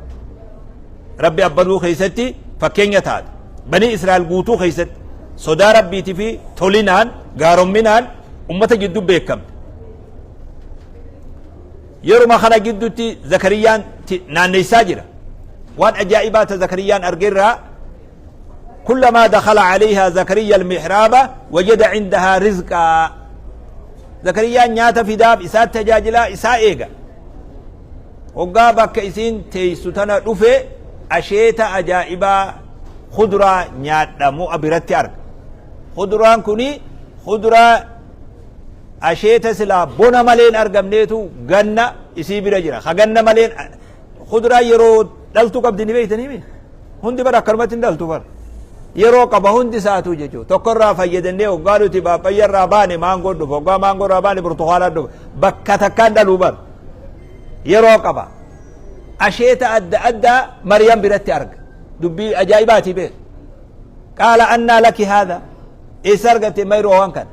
Rabbi abbaduu keessatti fakkeenya taate. Banii Israa'el guutuu keessatti sodaa Rabbiitii fi tolinaan gaaromminaan ummata gidduu beekamte. Yeruma kana gidduutti Zakariyaan naanneessaa jira. Waan ajaa'ibaa ta Zakariyaan argerraa كلما دخل عليها زكريا المحراب وجد عندها رزقا. زكريا nyaata fidaaf isaa tajaajilaa isaa eega. Hoggaa bakka isiin teeysu tana dhufe asheeta ajaa'ibaa khudraa nyaadhamu biratti arga. Khuduraan kuni khuduraa asheeta silaa bona maleen argamneetu ganna isii bira jira. Ka ganna maleen khuduraan yeroo dhaltu qabdi ni beeytanii mi? Hundi bara akkanumatti hin dhaltu bara. Yeroo qaba hundi isaatuu jechuudha. Tokko irraa fayyadannee hoggaa nuti paappayya irraa baane maangoo dhufa. Hoggaa maangoo irraa baane burtukaanaa dhufa. Bakka takkaan dhaluu bara. Yeroo qaba. Asheeta adda addaa Maryam biratti arga. Dubbii ajaa'ibaatii beeku. Qaala annaa laki haadha. Eessa argatte mayroo waan kana?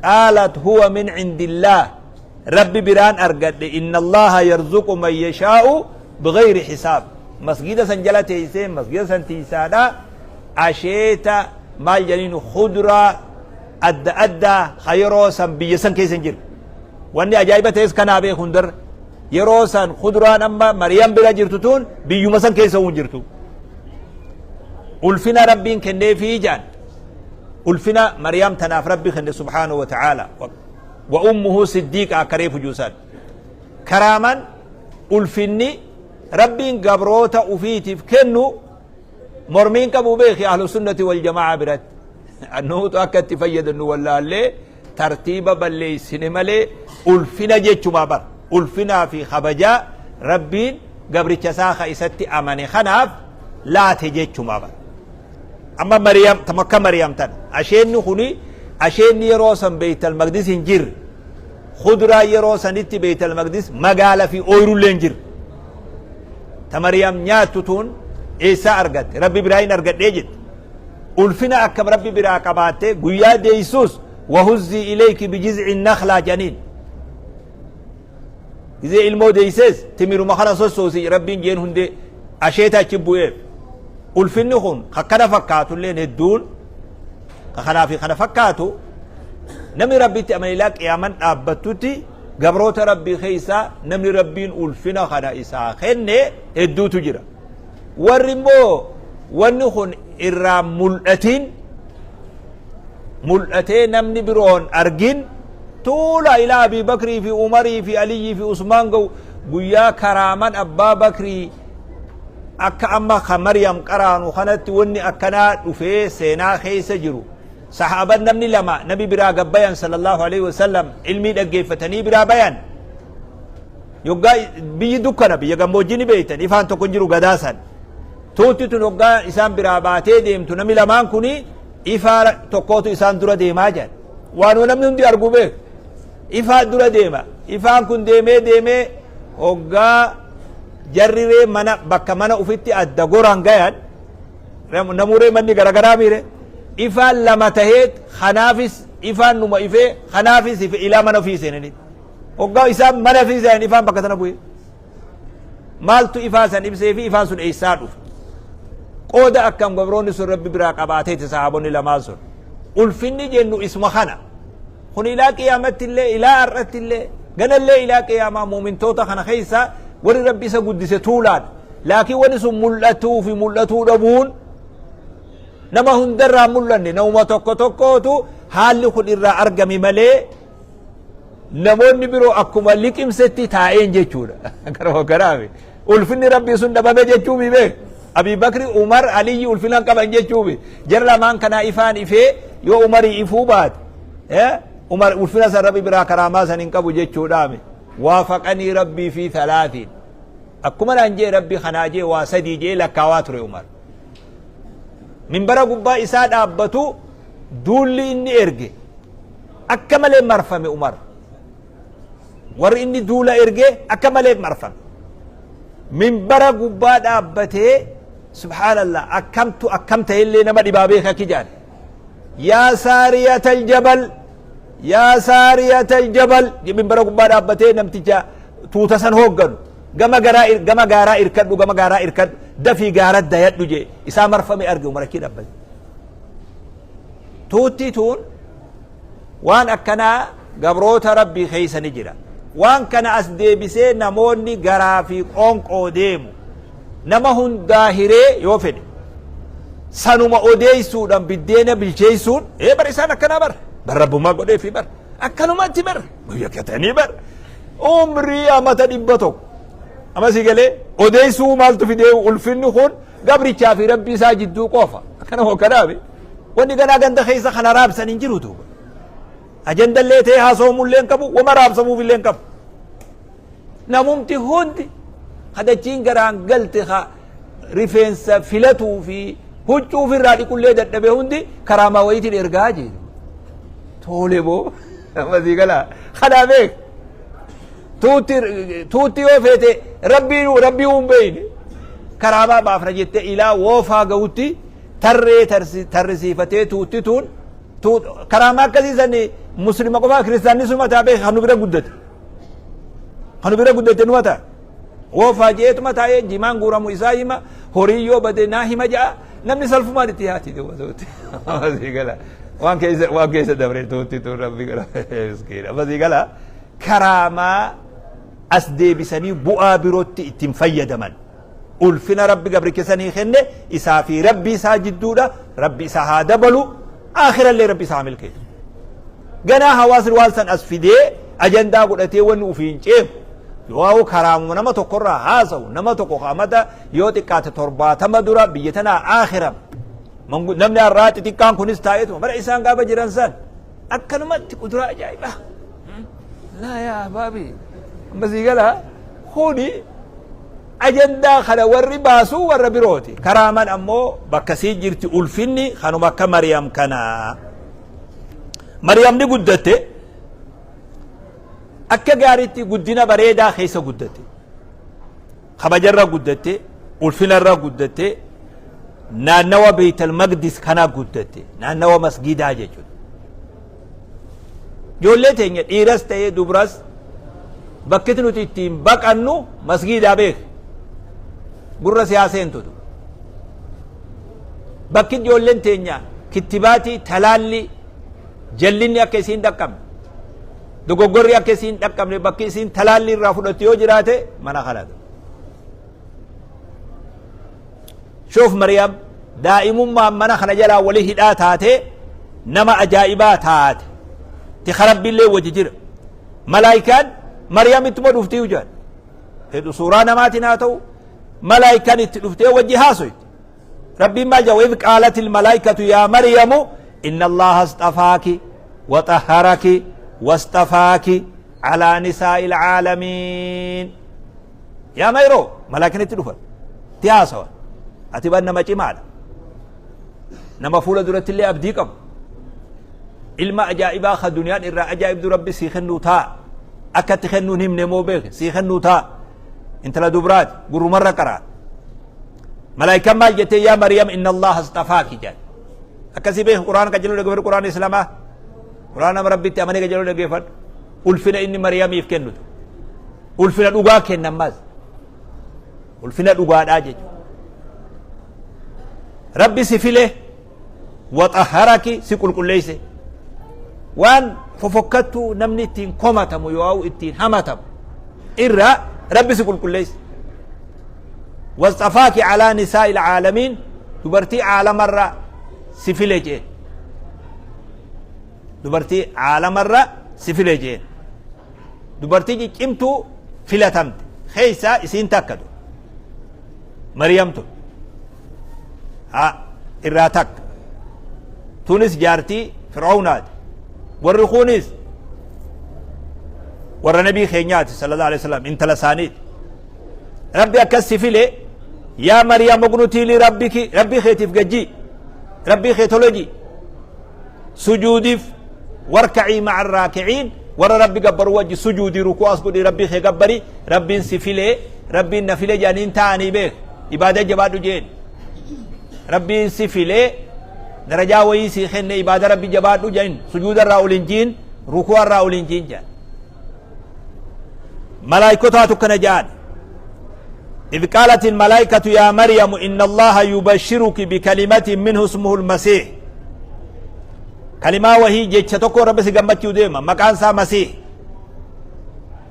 Qaalat huwa min cindillaah. Rabbi biraan argadhe inna Allaaha yarzuqu man yashaa'u bighayri hisaab. Masgiida san jala teessee masgiida san tiisaadha asheeta maal jedhaniin khudraa adda addaa ka yeroo san biyya san keessa hin jirre. Wanni ajaa'iba ta'es kanaa beeku hundarra. Yeroo san khuduraan amma Maryam bira jirtu tun biyyuma san keessa hin jirtu. Ulfina Rabbiin kenneefii jaan. Ulfina Maryam tanaaf Rabbi kenne subhaanahu wa ta'aala. Wa ummuhu siddiiqa akka reefu juusan. Karaaman ulfinni Rabbiin gabroota ufiitiif kennu mormiin qabu beeki ahlu sunnati wal jamaa biratti. Nuutu akka itti fayyadamnu wallaallee tartiiba balleessine malee ulfina jechumaa bar ulfinaa fi kabajaa Rabbiin gabricha isaa ka isatti amane kanaaf laate jechumaa bar. Amma Mariyam takka Mariyam tana asheenni kuni asheenni yeroo san Beeytal Maqdis hin jirre kuduraa yeroo sanitti Beeytal Maqdis magaala fi ooyirullee hin jirre. Ta Mariyam nyaattu tun eessaa argatte? Rabbi biraa hin argadhee jette. Ulfina akkam Rabbi biraa qabaatte guyyaa deeysus wahuzzii ilayki bijiz'i nakhlaa jedhaniin. Gizee ilmoo deeysees timiruma kana sossoosi Rabbiin jeen hundee asheeta achi bu'eef. Ulfinni kun akkana fakkaatulleen hedduun ka kanaa fi kana fakkaatu namni Rabbitti amane ilaa qiyaaman dhaabbattutti gabroota Rabbii keessaa namni Rabbiin ulfina kana isaa kenne hedduutu jira. Warri immoo wanni kun irraa mul'atin mul'atee namni biroon argin tuula ilaa Abii Bakrii fi Umarii fi Aliyyii fi Usmaan ga'u guyyaa karaaman Abbaa Bakrii akka amma ka Maryam qaraanu kanatti wanni akkanaa dhufee seenaa keessa jiru. Sahaaban namni lama nabi biraa gabbayan sallallahu alaihi wasallam ilmii dhaggeeffatanii biraa bayan. Yoggaa biyyi dukkana biyya gammoojjii ni beektan ifaan tokko hin jiru gadaa san. Tuutti tun hoggaa isaan biraa baatee deemtu namni lamaan kuni ifaa tokkootu isaan dura deemaa jedhan. Waanuma namni hundi argu beeku. Ifaa dura deema. Ifaan kun deemee deemee hoggaa jarriree mana bakka mana ufitti adda goran gayan namuree manni garagaraa miire ifaan lama taheet kanaafis ifaan numa ifee kanaafis ife ilaa mana ofii seenanitti. Hoggaa isaan mana ofii seenan ifaan bakka sana bu'e. Maaltu ifaa san ibsee fi ifaan sun eessaa dhufe? Qooda akkam gabroonni sun Rabbi biraa qabaateeti sahaabonni lamaan sun. Ulfinni jennu isuma kana. Kun ilaa qiyaamatti illee, ilaa har'atti illee, ganallee ilaa qiyaamaa muumintoota kana keessa warri Rabbi isa guddise tuulaadha. Laakiin wanni sun mul'atuu fi mul'atuu dhabuun nama hundarraa mul'anne namuma tokko tokkootu haalli kun irraa argame malee namoonni biroo akkuma liqimsetti taa'een jechuudha. Garuu kanaaf ulfinni rabbii sun dhabame jechuu mi beek. Abii Bakri, Umar, Aliyyi ulfina hin qaban jechuu mi. Jara lamaan kanaa ifaan ifee yoo Umarii ifuu baate Umar ulfina san rabbi biraa karaamaa san hin qabu jechuudhaami. Waafaqanii rabbii fi talaatiin. Akkuma naan jee rabbi kanaa jee waa sadii jee lakkaawaa ture Umar. Minbara gubbaa isaa dhaabbatu duulli inni erge akka malee marfame Umar. Warri inni duula erge akka malee marfame. Minbara gubbaa dhaabbatee subhaanallah akkamtu akkam ta'ellee nama dhibaa beeka akki jedhan. Yaa saariyatal jabal yaa saariyatal jabal minbara gubbaa dhaabbatee namticha tuuta san hoogganu gama garaa gama gaaraa irkadhu gama gaaraa irkadhu dafii gaara dayadhu jee isaa marfame arge Umar achii dhaabbate. Tuutti tuun waan akkanaa gabroota Rabbii keessa ni jira. Waan kana as deebisee namoonni garaa fi qoonqoo deemu. Nama hundaa hiree yoo fedhe sanuma odeessuudhaan biddeena bilcheessuun ee bar isaan akkanaa bar bar rabbummaa godheefi bar akkanumatti bar yakkatanii bar umrii amata 100. Amma si galee odeessuu maaltu fidee? Ulfinni kun gabrichaa fi rabbii isaa jidduu qofa. Akkana moo kanaami? Wanni ganaa ganda keessa kana raabsan hin jiru duuba. Ajandallee ta'ee haasawamullee hin qabu, wama raabsamuufillee hin qabu. Namumti hundi kadachiin garaan galte ka rifeensa filatuu fi huccuu ofirraa dhiqullee dadhabe hundi karaamaa wayiitiin ergaa jedhu. Tole boo amma sii galaa kanaa beek. Tuutti tuutti yoo feete rabbii rabbii hin beeyne karaamaa baafna jettee ilaa woofaa ga'utti tarree tarrisiifatee tuutti tuun karaamaa akkasii sani muslima qofaa kiristaanni suma taa beek kan nu bira guddate. Kan nu bira guddate numa ta'a. Woofaa jeetuma taa'ee jimaan guuramu isaa hima, horii yoo bade naa hima ja'a, namni salfumaan itti yaati duuba tuutti. Asii gala. Waan keessa dabre tuutti tuun rabbi gala. Miskiina. Asii gala. Karaamaa as deebisanii bu'aa birootti ittiin fayyadaman. Ulfina rabbi gabricha sanii kenne isaa fi rabbi isaa jidduudha. Rabbi isaa haa dabalu. Aakhirallee rabbi isaa haa milkeessu. Ganaa hawaasni waan san as fidee ajandaa godhatee wanni ufiin ceemu. Yoo karaamuma nama tokkorraa haasa'u, nama tokko amata yoo xiqqaate 70 dura biyya tanaa aakhirama. Namni har'aa xixiqqaan kunis taa'eetuma bara isaan gaafa jiran san akkanumatti kuduraa ajaa'ibaa. Laa yaa ahbaabi, amma sii galaa kuni ajandaa kana warri baasuu warra birooti. Karaaman ammoo bakka sii jirti ulfinni kanuma akka Mariyam kanaa. Mariyam ni guddatte, akka gaariitti guddina bareedaa keessa guddatte. Kabajarra guddatte, ulfinarra guddatte, naannawa Beeytal Maqdis kana guddatte, naannawa masgiidaa jechuudha. Ijoollee teenya dhiiras ta'ee dubras bakki nuti ittiin baqannu masgiidaa beek. Gurra siyaaseen tutu. Bakki ijoolleen teenya kittibaatii talaalli jallinni akka isiin dhaqqabne, dogoggorri akka isiin dhaqqabne, bakki isiin talaalli irraa fudhattu yoo jiraate mana kanatu. Shoof Mariyaam daa'imummaan mana kana jalaa wali hidhaa taate, nama ajaa'ibaa taate. Tika rabbiillee wajji jira. Malaayikaan Mariyaam ittuma dhuftii hujaan. Hedhu suuraa namaatiin haa ta'u, malaayikaan itti dhuftee wajji haasoyte. Rabbiin maal jedha? وإذ قالت الملائكة يا مريم إن الله اصطفاك وطهرك واصطفاك على نساء العالمين. Yaa Mayroo, malaayikaan itti dhufan. Itti haasawan. Ati ban nama cimaadha. Nama fuula duratti illee abdii qabu. Ilma ajaa'ibaa ka duniyaan irraa ajaa'ibdu rabbi sii kennuu taa. Akka itti kennuun himne moo beeke sii kennuu taa. Intala dubraati gurrumarra qaraa. Malaayikaan maal jettee? Yaa Maryam inna Allaha astafaaki jedhan. Akkasii beeki, Qur'aana qajeeluu dhaggeeffadhu, Qur'aana Islaamaa. Qur'aana nama rabbitti amanee qajeeluu dhaggeeffadhu. Ulfina inni Maryamiif kennutu. Ulfina dhugaa kenna ammas. Ulfina dhugaadhaa jechuudha. Rabbi si file, waxaharaki, si qulqulleeyse. Waan fofokkattuu namni ittiin komatamu yoo ittiin hamatamu irraa rabbi si qulqulleeyse. Wasxafaaki alaa nisaa'il caalamiin, dubartii caalamarra si file jeen. Dubartii caalamarra si file jeen. Dubartii ciccimtuu filatamte keessaa isiin takka tu. Mariyam tun. Haa irraa takka. Tunis jaartii Fir'aawnaati. Warri kunis warra nabii keenyaati sallallahu alaihi wasallam, intala isaaniiti. Rabbi akkas si file, yaa Mariyam uqnutii li rabbiki, rabbii keetiif gajjii, rabbii kee toloji, sujuudiif, warkacii ma'a raakiciin, warra rabbi gabbaru wajji sujuudii, rukuu as godhii rabbii kee gabbari. Rabbiin si filee, rabbiin na file jedhaniin ta'anii beek, ibaada jabaadhu jeen. Rabbiin si filee darajaa wayii sii kenne, ibaada rabbi jabaadhu jedhin, sujuuda irraa ol hin jiin, rukuu irraa ol hin jiin jedhan. Malaayikotaatu kana jedhan. إذ قالت الملائكة يا مريم إن الله يبشرك بكلمة منه اسمه المسيح. كلمة وهي jecha tokko rabbi si gammachuu deema, maqaan isaa Masiih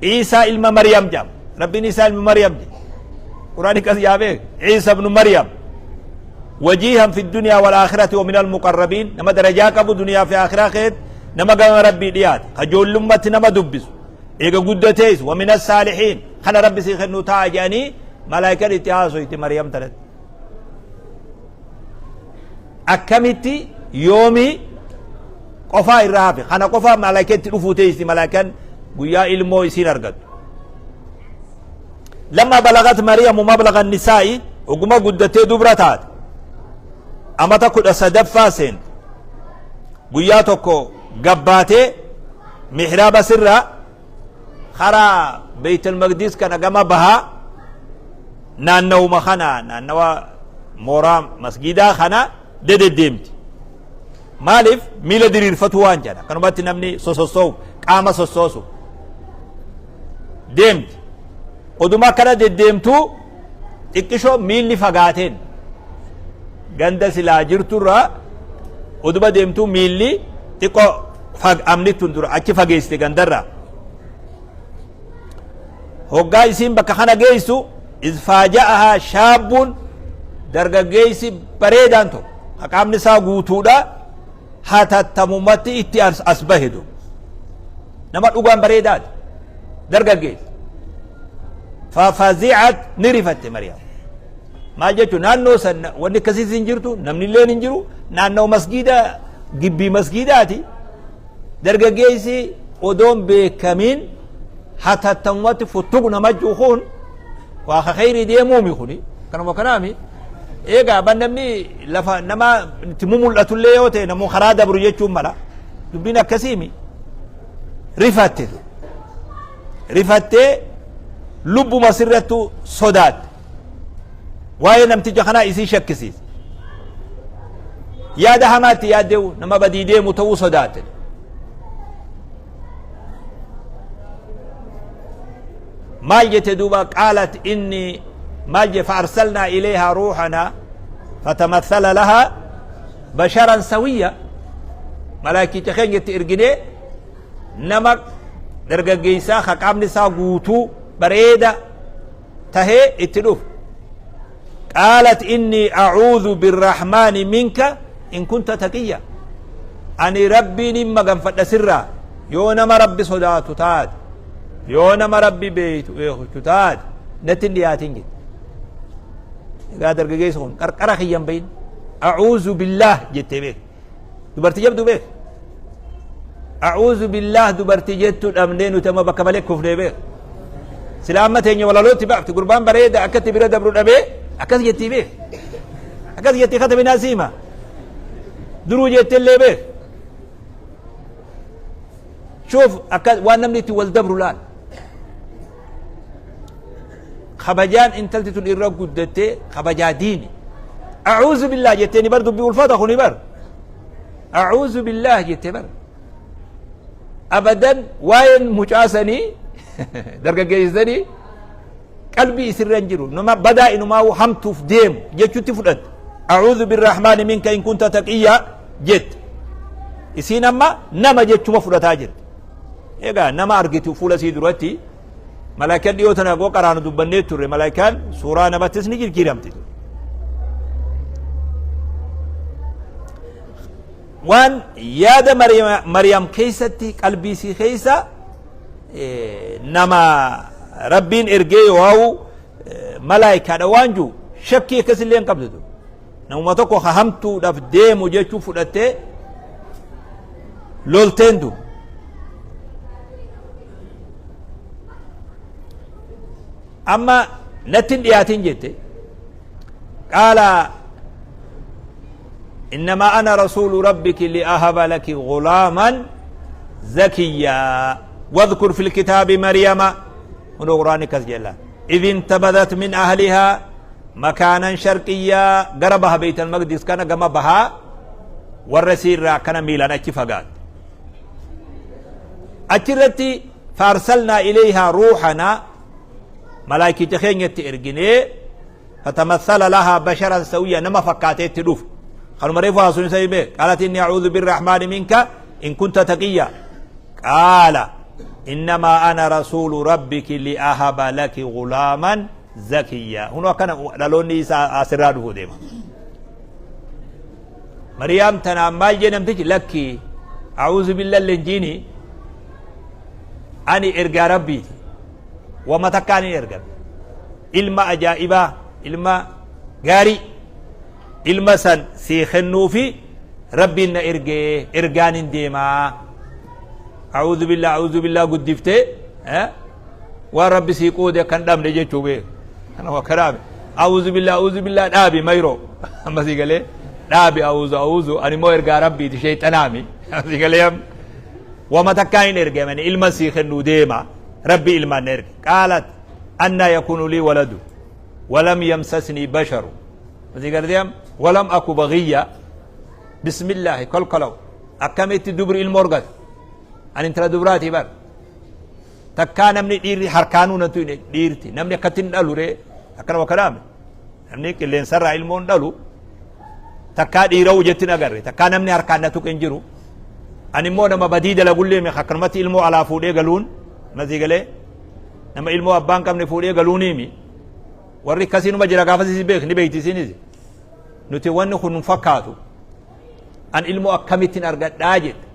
Iisaa ilma Maryam jedhama. Rabbiin Iisaa ilma Maryam jedhe. Quraani kas yaa beek, Iisa ibnu Maryam, وجيها في الدنيا والآخرة ومن المقربين، nama darajaa qabu duniyaa fi akhiraa keet, nama gama rabbii dhiyaate, ka joollummaatti nama dubbisu, eega guddatees, ومن الصالحين. Kana Rabbi sii kennuu taa'a jedhanii malaayikaan itti haasoyti Maryam tanatti. Akkamitti yoomii qofaa irraa hafe kana qofaa malaayikaan itti dhufuu teessi malaayikaan guyyaa ilmoo isiin argattu. Lamma balagat Mariyamu mablaga nisaa'i oguma guddattee dubra taate amata 13ffaa seente guyyaa tokko gabbaatee mihraaba sirraa karaa Beeytal Maqdis kana gama bahaa naannawuma kana naannawa mooraa masgiidaa kana dededdeemti. Maaliif miila diriirfatu waan jedha kanumatti namni sosossoo'u qaama sossoosu deemti. Oduma akkana deddeemtuu xiqqishoo miilli fagaateen ganda silaa jirturraa oduma deemtuu miilli xiqqoo amni tun dura achi fageessite gandarraa. Hoggaa isiin bakka kana geessu izfaaja'ahaa shaabbuun dargaggeessi bareedaan tokko qaamni isaa guutuudha hatattamumatti itti as bahe du nama dhugaan bareedaati dargaggeessi. Fafazi'at ni rifatte Maryam. Maal jechuun naannoo san wanni akkasiis hin jirtu namni illeen hin jiru naannoo masgiida gibbii masgiidaati. Dargaggeessi odoon beekamiin hatattamumatti futtuq nama juukuun waa ka kheyrii deemuumi kuni kanuma kanaami. Eegaa ban namni lafa nama itti mumul'atullee yoo ta'e namuu karaa dabru jechuun mala dubbiin akkasiimi rifatte rifattee lubbuma sirrattu sodaatte waa'ee namticha kanaa isii shakkisiise yaada hamaatti yaaddeewu nama badii deemu ta'uu sodaatte maal jette duuba qaalat inni maal je faarsalnaa ilayhaa ruuxanaa fatamassala lahaa basharan sawiyya malaakicha keenya itti erginee nama dargaggeessaa ka qaamni isaa guutuu bareeda tahee itti dhufu qaalat innii a'uudhu birrahmaani minka in kunta taqiyya ani rabbiin hin maganfadha sirraa yoo nama rabbi sodaatu taate yoo nama rabbi beeytu beekuchu taate natti hin dhiyaatin jette egaa dargaggeessi kun qarqara kiyyan bahin a'uudhu billaah jettee beek dubartii jabdu beek a'uudhu billaah dubartii jettu dhabnee nuti amma bakka malee kufnee beek sila amma teenya walalootti baafti gurbaan bareeda akkatti bira dabru dhabee akkas jettii beek akkas jettii katabinaa siima duruu jettellee beek shuuf akka waan namni itti wal dabru laal kabajaan intalti tun irra guddattee kabajaa diini a'uuzu billaah jettee ni bar dubbii ulfaata kuni bar a'uuzu billaah jettee bar abadan waa'een mucaasanii dargaggeessanii qalbii isirra hin jiru nama badaa inumaa hamtuuf deemu jechutti fudhatte a'uuzu birrahmaani minka in kunta taqiyyaa jette isiin amma nama jechuma fudhataa jirti egaa nama argitu fuula isii duratti malaayikaan dhiyoo tana goo qaraanu dubbannee turre malaayikaan suuraa namattis ni jijjiiramti waan yaada Maryam keessatti qalbii isii keessa nama rabbiin ergee yoo malaayikaadha waan jiru shakkii akkasillee hin qabdu namuma tokko ka hamtuudhaaf deemu jechuu fudhattee lolteen du amma natti hin dhiyaatin jette qaala innamaa ana rasuulu rabbiki liahaba laki gulaaman zakiyyaa wadhkur fi lkitaabi maryama hunoo qur'aanni akkas jedha idh intabadat min ahlihaa makaanan sharqiyyaa gara baha beeytal maqdis kana gama bahaa warra isii irraa akkana miilaan achi fagaatte achirratti faarsalnaa ilayhaa ruuxanaa malaayikicha keenyatti erginee fatamassala lahaa basharan sawiyya nama fakkaatee itti dhufe kanuma reefu haasuun isa hime qaalat inni a'uudhu birrahmaani minka in kunta taqiyya qaala innamaa ana rasuulu rabbiki li'ahaba laki gulaaman zakiyya hunu akkana dhaloonni isaa asirraa dhufuu deema Mariyaam tanaan maal jee namtichi lakki a'uuzu billah leenjiini ani ergaa rabbiiti Wama takkaan hin ergame. Ilma ajaa'ibaa, ilma gaarii, ilma san sii kennuufi Rabbiin na ergee ergaan hin deemaa. A'uudhu billah, a'uudhu billah guddiftee waan Rabbi sii qoode akka hin dhabne jechuu beeku. Kanuma akka dhaabe. A'uudhu billah, a'uudhu billah dhaabi mayroo. Amma sii galee dhaabi a'uudhu a'uudhu ani immoo ergaa Rabbiiti sheexanaami. Sii galee amma. Wama takkaan hin ergamani ilma sii kennuu deema. Rabbi ilmaan na erge. Qaalat annaa yakunu lii waladu walam yamsasnii basharu. Sii galee amma walam aku bagiyya. Bismillaahi kolkolaw. Akkamitti dubri ilmoo argata? Ani intala dubraatii bar. Takkaa namni dhiirri harkaanuu nan tuyne dhiirti. Namni akkatti hin dhalu ree. Akkana wakka dhaame. Namni qilleensarraa ilmoo hin dhalu. Takkaa dhiira'uu jetti hin agarre. Takkaa namni harkaan na tuqe hin jiru. Ani immoo nama badii dalagullee mi akkanumatti ilmoo alaa fuudhee galuun masii galee nama ilmoo abbaa hin qabne fuudhee galuuniimi. Warri akkasii numa jira gaafas isin beek ni beekti isinis. Nuti wanni kun nun fakkaatu. An ilmoo akkamittiin argadhaa jette.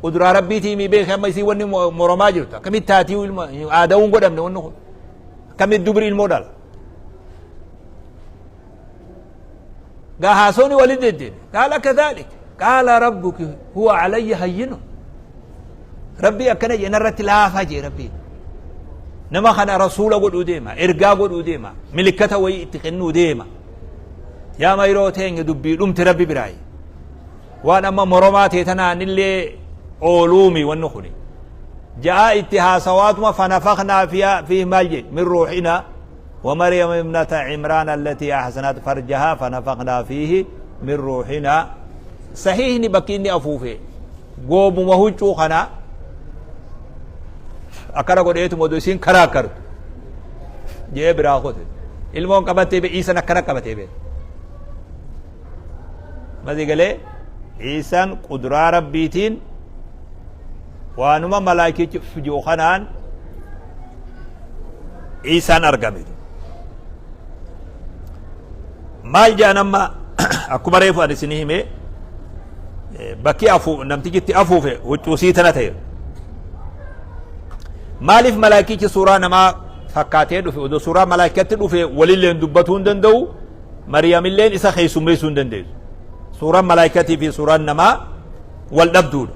Quduraa rabbiitii mi beeke amma isii wanni moromaa jirtu. Akkamitti taatii ilmo aada'uun godhamne wanni kun. Akkamitti dubri ilmoo dhala. Gaa haasawni walitti deddeebi. Qaala kadhaalik. Qaala rabbuki huwa alayya hayyinu. Rabbii akkana jee narratti laafaa jee rabbiin. Nama kana rasuula godhuu deema. Ergaa godhuu deema. Milikkata wayii itti kennuu deema. Yaa mayroo teenya dubbii dhumte rabbi biraayi. Waan amma moromaa tee tanaanillee ooluumi wanni kuni. Ja'a itti haasawaatuma fanafaknaa fiihi maal jee min ruuxinaa wa Maryam ibnata Imraan allatii ahsanat farjahaa fanafaknaa fiihi min ruuxinaa. Sahiihni bakki inni afuufe goobuma huccuu kana akkana godheetuma oduu isiin karaa kartu jee biraa kute. Ilmoon qabattee be Iisan akkana qabatee be. Masii galee Iisan quduraa rabbiitiin waanuma malaakichi ji'u kanaan Iisaan argame. Maal jedhan amma akkuma reefu ani isinii hime bakki afu namtichi itti afuufe huccuu sii tana ta'e. Maaliif malaakichi suuraa namaa fakkaatee dhufe odoo suuraa malaayikatti dhufe walilleen dubbatuu hin danda'u Mariyamilleen isa keessummeessuu hin dandeessu. Suuraan malaayikatii fi suuraan namaa wal dhabduudha.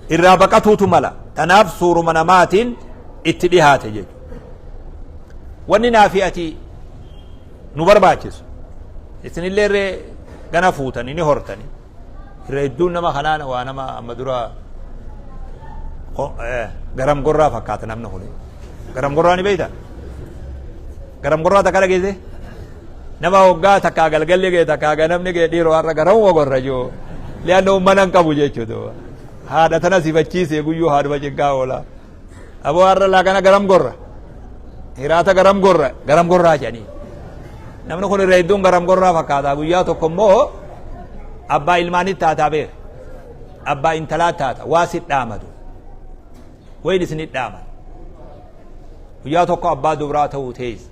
Irraa baqatuutu mala. Tanaaf suuruma namaatiin itti dhihaate jechuudha. Wanni naa fi ati nu barbaachisu isinillee irree gana fuutanii ni hortanii irra hedduun nama kanaan waa nama amma dura garam gorraa fakkaata namni kun. Garam gorraa ni beektaa? Garam gorraa takka dhageesse? Nama hoggaa takkaa galgalli ga'e takkaa ganamni ga'e dhiiroo har'a garamuma gorra jiru. Li'anna mana hin qabu jechuudha. Haadha tana sifachiisee guyyuu haadhuma cinqaa oola. Aboo har'a laaqana garam gorra. Hiraata garam gorra garam gorraa jedhanii. Namni kun irra hedduun garam gorraa fakkaata. Guyyaa tokko immoo abbaa ilmaanii taataa beeka. Abbaa intalaa taata. Waa si dhaamatu. Wayin isin dhaamatu. Guyyaa tokko abbaa dubraa ta'uu teessa.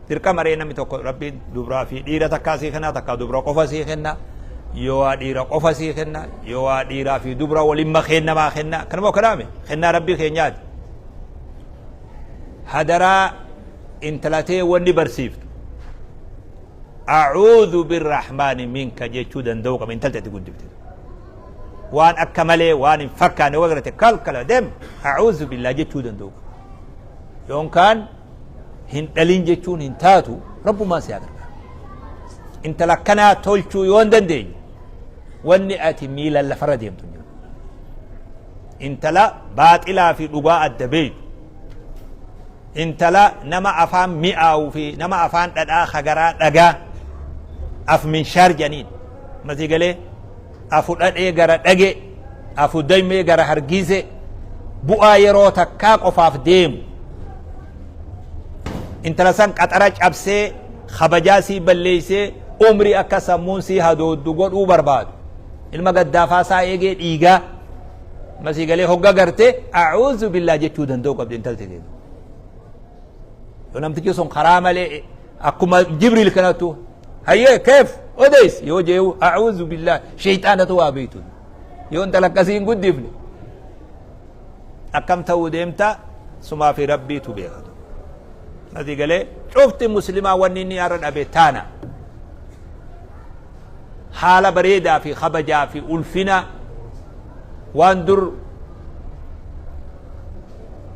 Dirqama ree namni tokko rabbiin dubraa fi dhiira takkaa sii kenna takkaa dubra qofa sii kenna yoo waa dhiira qofa sii kenna yoo waa dhiiraa fi dubra waliin makee namaa kenna kanuma akkanaame kennaa rabbii keenyaati. Hadaraa intalatee wanni barsiiftu a'uudhu birrahmaani minka jechuu danda'uu qaba intalti ati guddifte. Waan akka malee waan hin fakkaanne yoo agarate kalkala dem a'uudhu billaa jechuu danda'uu qaba. Yookaan hin dhalin jechuun hin taatu rabbumaan si haa gargaaru. Intala akkanaa tolchuu yoo hin dandeenye wanni ati miilaan lafarra deemtu hin jiru. Intala baaxilaa fi dhugaa adda beektu. Intala nama afaan mi'aawu fi nama afaan dhadhaa hagaraa dhagaa af minshaar jedhaniin masii galee afu dhadhee gara dhage afu daymee gara hargiise bu'aa yeroo takkaa qofaaf deemu intala san qaxara cabsee kabajaa sii balleeysee umrii akka sammuun sii hadooddu godhuu barbaadu ilma gaddaafaa isaa eegee dhiigaa masii galee hogga garte a'uuzu billaa jechuu danda'u qabdi intalti teetu yoo namtichi sun karaa malee akkuma jibriil kanattu hayyee keef odeys yoo jeewu a'uuzu billaa sheyxaanatu waa beeytu yoo intala akkasii hin guddifne akkam ta'uu deemta Sumaa fi Rabbiitu beeka. Asii galee cufti muslimaa wanni inni har'a dhabe taana. Haala bareedaa fi kabajaa fi ulfina waan dur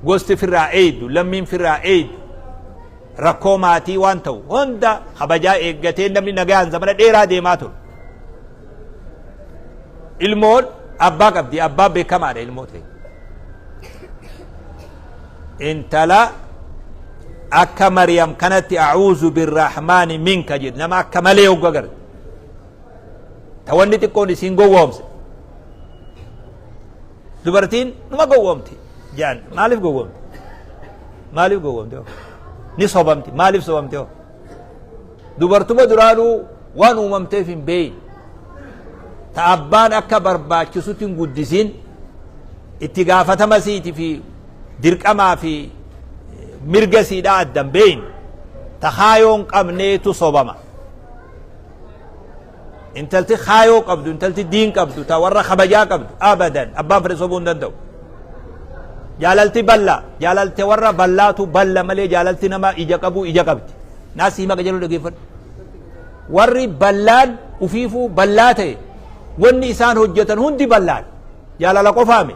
gosti firraa eeydu, lammiin firraa eeydu, rakkoo maatii waan ta'u hunda kabajaa eeggatee namni nagaan zamana dheeraa deemaa ture. Ilmoon abbaa qabdi, abbaa beekamaadha ilmoo ta'e. Intala akka Maryam kanatti a'uuzu birrahmaani minka jedhu nama akka malee hogga garte. Ta wanni xiqqoon isiin gowwoomse. Dubartiin numa gowwoomti jedhan. Maaliif gowwoomti? Maaliif gowwoomti? Ni sobamti. Maaliif sobamti? Dubartuma duraanuu waan uumamteef hin beeyne. Ta abbaan akka barbaachisutti hin guddisin itti gaafatama siiti fi dirqamaa fi mirga siidhaa adda hin beeyne. Ta kaayoo hin qabneetu sobama. Intalti kaayoo qabdu, intalti diin qabdu, ta warra kabajaa qabdu, abadan abbaan fedhe sobuu hin danda'u. Jaalalti balla, jaalalte warra ballaatu balla malee jaalalti nama ija qabu ija qabdi. Naas hima qajeeluu dhageeffadhu. Warri ballaan ufiifuu ballaa ta'e wanni isaan hojjetan hundi ballaan. Jaalala qofaame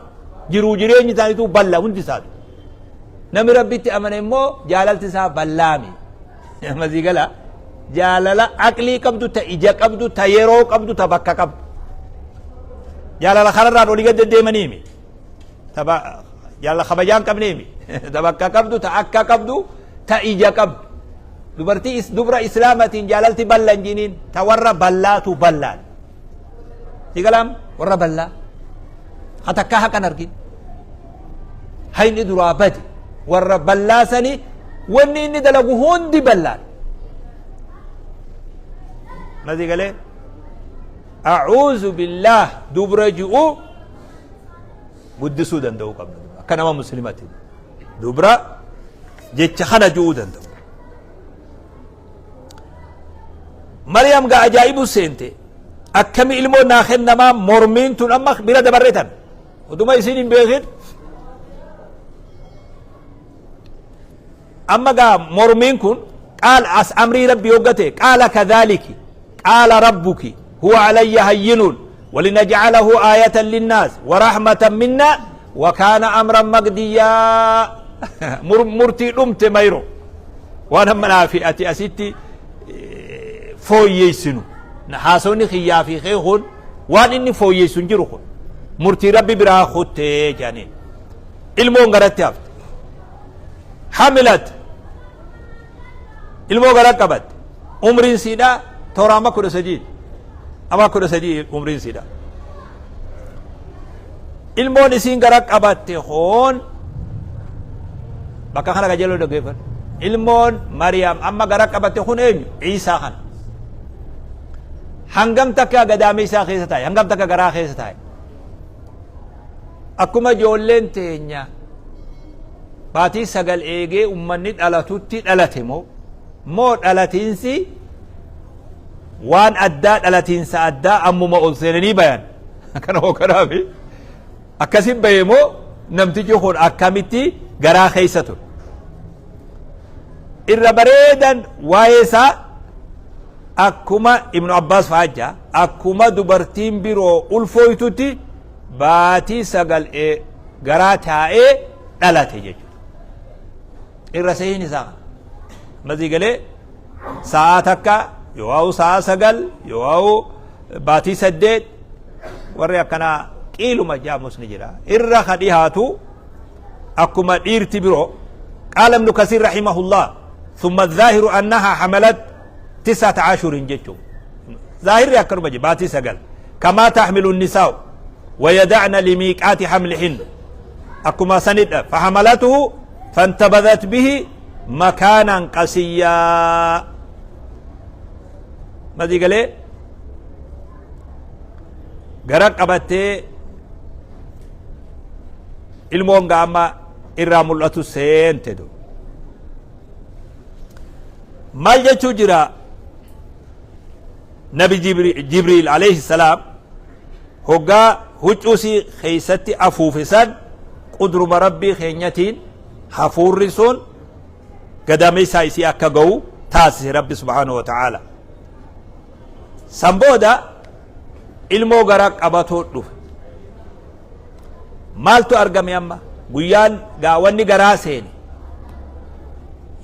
jiruu jireenyi isaaniitu balla hundi isaatu. Namni Rabbitti amane immoo jaalalti isaa ballaami. Masii gala jaalala aqlii qabdu ta ija qabdu ta yeroo qabdu ta bakka qabdu. Jaalala kanarraan olii gad deddeemaniimi. Ta jaalala kabajaa hin qabneemi. Ta bakka qabdu ta akka qabdu ta ija qabdu. Dubartii dubra islaamatiin jaalalti balla hin jiniin ta warra ballaatu ballaan. Si galaam warra ballaa. Ha takkaa haqan argin. Hayni duraa bade warra ballaa sani wanni inni dalagu hundi ballaan. Masii galee a'uuzu billaah dubra ji'u guddisuu danda'uu qabna akka nama muslimati dubra jecha kana ji'uu danda'u. Maryam gaa ajaa'ibu seente akkami ilmoo naa kennamaa mormiin tun amma bira dabarre tan oduma isiin hin beekin amma gaa mormiin kun qaal as amrii rabbi hoggate qaala kadhaaliki qaala rabbuki huwa alayya hayyinun walinajcalahu aayatan linnaas warahmatan minna wakaana amran maqdiyyaa murtii dhumte mayro waan amma naa fi ati asitti fooyyeessinu haasawni kiyyaa fi kee kun waan inni fooyyeessu hin jiru kun murtii rabbi biraa kuttee jedhaniin ilmoon garatti hafte hamilat ilmoo gara qabatte umriin siidha toora amma 13 amma 13 umriin siidha ilmoon isiin gara qabatte hoon bakka kana qajeeloo dhaggeeffadhu ilmoon Mariyaam amma gara qabatte kun eenyu Iisaa kana hangam takka gadaamii isaa keessa taa'e hangam takka garaa keessa taa'e akkuma ijoolleen teenya baatii 9 eegee ummanni dhalatutti dhalate moo moo dhalatiinsi waan addaa dhalatiinsa addaa ammuma ol seenanii bayan kana hoo kanaafi akkasin baye moo namtichi kun akkamitti garaa keessa ture irra bareedan waa'ee isaa akkuma ibnu abbaas fa'aa akkuma dubartiin biroo ulfooytutti baatii 9 garaa taa'ee dhalate jechuudha. Irra seehin isaa kana. Masii galee sa'aa takka yoo'aa'u sa'aa 9 yoo'aa'u baatii 8 warri akkanaa qiiluma jaamus ni jira. Irra ka dhihaatu akkuma dhiirti biroo qaala ibnu kasiir rahimahullah thumma dhaahiru annaha hamalat tis'ata ashurin jechuun zaahirri akkanuma jedhe baatii 9 kamaa tahmilu nisaa'u wayada'na limiiqaati hamlihin akkuma sanidha fahamalatuhu fantabadhat bihi makaanan qasiyyaa madii galee gara qabattee ilmoon gaa amma irraa mul'atu seente du maal jechuu jira nabi jibriil alayhi salaam hoggaa huccuu isii keeysatti afuufe san qudruma rabbii keenyatiin Hafuurri sun gadameessaa isii akka ga'u taasise Rabbi subhaanahu wa ta'aala. San booda ilmoo garaa qabatoo dhufe. Maaltu argame amma? Guyyaan gaa wanni garaa seene.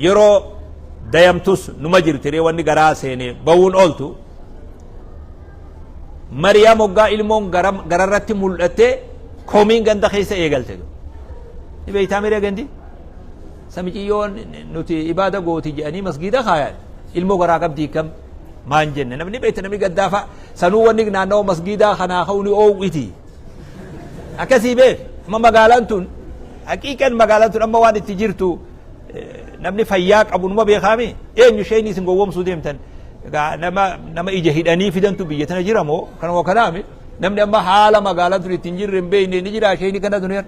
Yeroo dayamtus numa jirti ree wanni garaa seene ba'uun ooltu. Mariyaam hoggaa ilmoon gararratti mul'atte komiin ganda keessa eegalte. Ni beektaa miree gandi? Samiciyyoon nuti ibaada gooti jedhanii masgiida kaayan ilmoo garaa qabdii kam maan jenne namni beekta namni gaddaafa sanuu wanni naannawa masgiidaa kanaa ka'u ni oowwiti. Akkasii beek amma magaalaan tun haqiiqan magaalaan tun amma waan itti jirtu namni fayyaa qabu numa beekaami eenyu isheen isin gowwoomsuu deemtan egaa nama nama ija hidhanii fidantu biyya tana jira moo kanuma kanaami namni amma haala magaalaan tun ittiin jirre hin beekne ni jira isheen kana duniyaan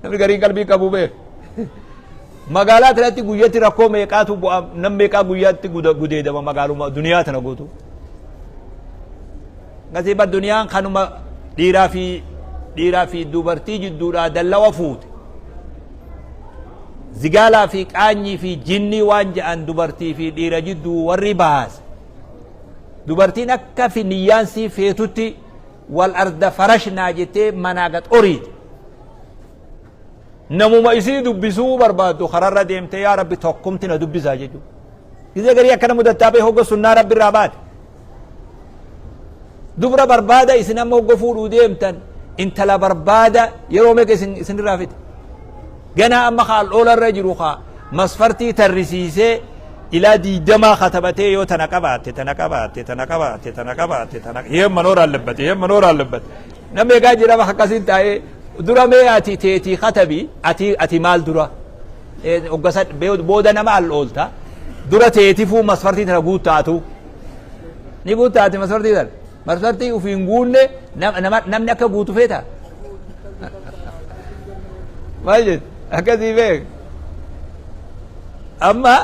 namni gariin qalbii qabu beek magaalaa tanatti guyyatti rakkoo meeqaatu bu'a nam meeqaa guyyaatti gudeedama magaaluma duniyaa tana guutu Gasiiba duniyaan kanuma dhiiraa fi dubartii jidduudhaa dallawa fuute. Zigaalaa fi qaanyii fi jinnii waan jedhan dubartii fi dhiira jidduu warri baase. Dubartiin akka fi niyyaan sii feetutti wal arda farashnaa jettee manaa gad oriite. Namuma isii dubbisuu barbaaddu kararra deemtee yaa Rabbi tokkumti na dubbisaa jechuudha. Gizee garii akkana mudattaa bee hogga sunnaa Rabbi irraa baate. Dubra barbaada isin amma hogga fuudhuu deemtan intala barbaada yeroo meeqa isin isinirraa fixe. Ganaa amma kaa loolarra jiru kaa masfartii tarrisiisee ilaa diidamaa katabatee yoo tana qabaatte tana qabaatte tana qabaatte tana qabaatte tana ይሄም መኖር አለበት ይሄም መኖር አለበት namni egaa jira akkasiin taa'ee dura mee ati teetii katabi ati ati maal dura hoggasa booda nama al oolta dura teetifuu masfartii tana guuttaatu ni guuttaati masfartii tana masfartii ufii hin guunne namni akka guutu feeta maal jettu akkasii beek amma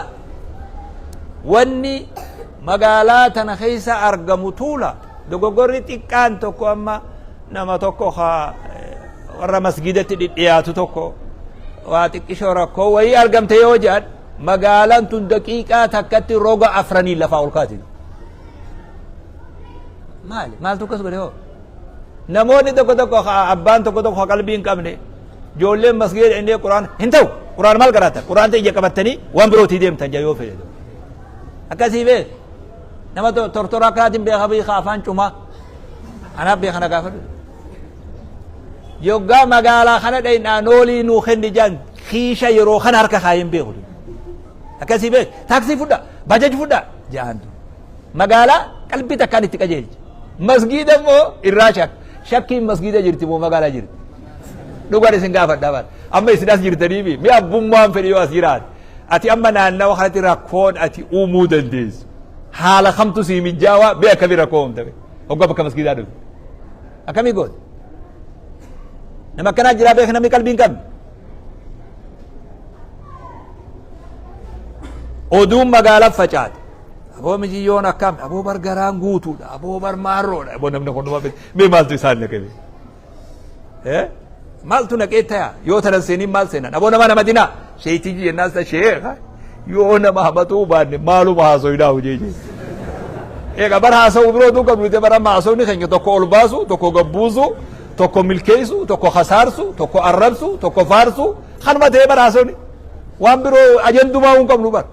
wanni magaalaa tana keessa argamu tuula dogoggorri xiqqaan tokko amma nama tokko haa warra masgidatti dhidhiyaatu tokko waa xiqqishoo rakkoo wayii argamte yoo jedhan magaalaan tun daqiiqaa takkatti roga afranii lafaa ol kaati. Maali? Maaltu akkas godhe hoo? Namoonni tokko tokko abbaan tokko tokko qalbii hin qabne ijoolleen masgiida inni quraan hin ta'u quraan maal qaraatan quraan ta'e ija qabattanii waan birootii deemtan jaa yoo fedhe. Akkasii beek nama tortora akkanaatiin beeka beeka afaan cumaa anaaf beeka na gaafadhu. Yoggaa magaalaa kana dhayinaa noolii nuu kenni jaan kiisha yeroo kana harka kaayee hin beeku. Akkasii beek taaksii fudha bajaj fudha jaan magaalaa qalbii takkaan itti qajeelche. Masgiida immoo irraa shak shakkiin masgiida jirti moo magaalaa jirti. Dhugaan isin gaafadha bara. Amma isin as jirtaniifi mi abbummaan fedhi yoo as jiraate. Ati amma naannawa kanatti rakkoon ati uumuu dandeessu. Haala kamtu sii mijaawaa bee akkamii rakkoo uumta bee. Hoggaa bakka masgiidaa dhufe. Akkamii goote? Nama akkanaa jiraa beeka namni qalbii hin qabne. Oduun magaalaa facaate. Aboo mijiyyoon akkam aboo bar garaan guutuudha aboo bar maarroodha aboo namni kun dhuma mee maaltu isaan naqe mee maaltu naqee taya yoo tanan seeniin maal seenan aboo nama nama dinaa sheeytiji jennaan sa sheekha yoo nama hamatuu baanne maaluma haasoyinaa hojii jee eega bar haasa'u biroo tuu qabnu bara amma haasawni keenya tokko ol baasu tokko gabbuusu tokko milkeessu tokko kasaarsu tokko arrabsu tokko faarsu kanuma ta'ee bar haasawni waan biroo ajandumaa hin qabnu bar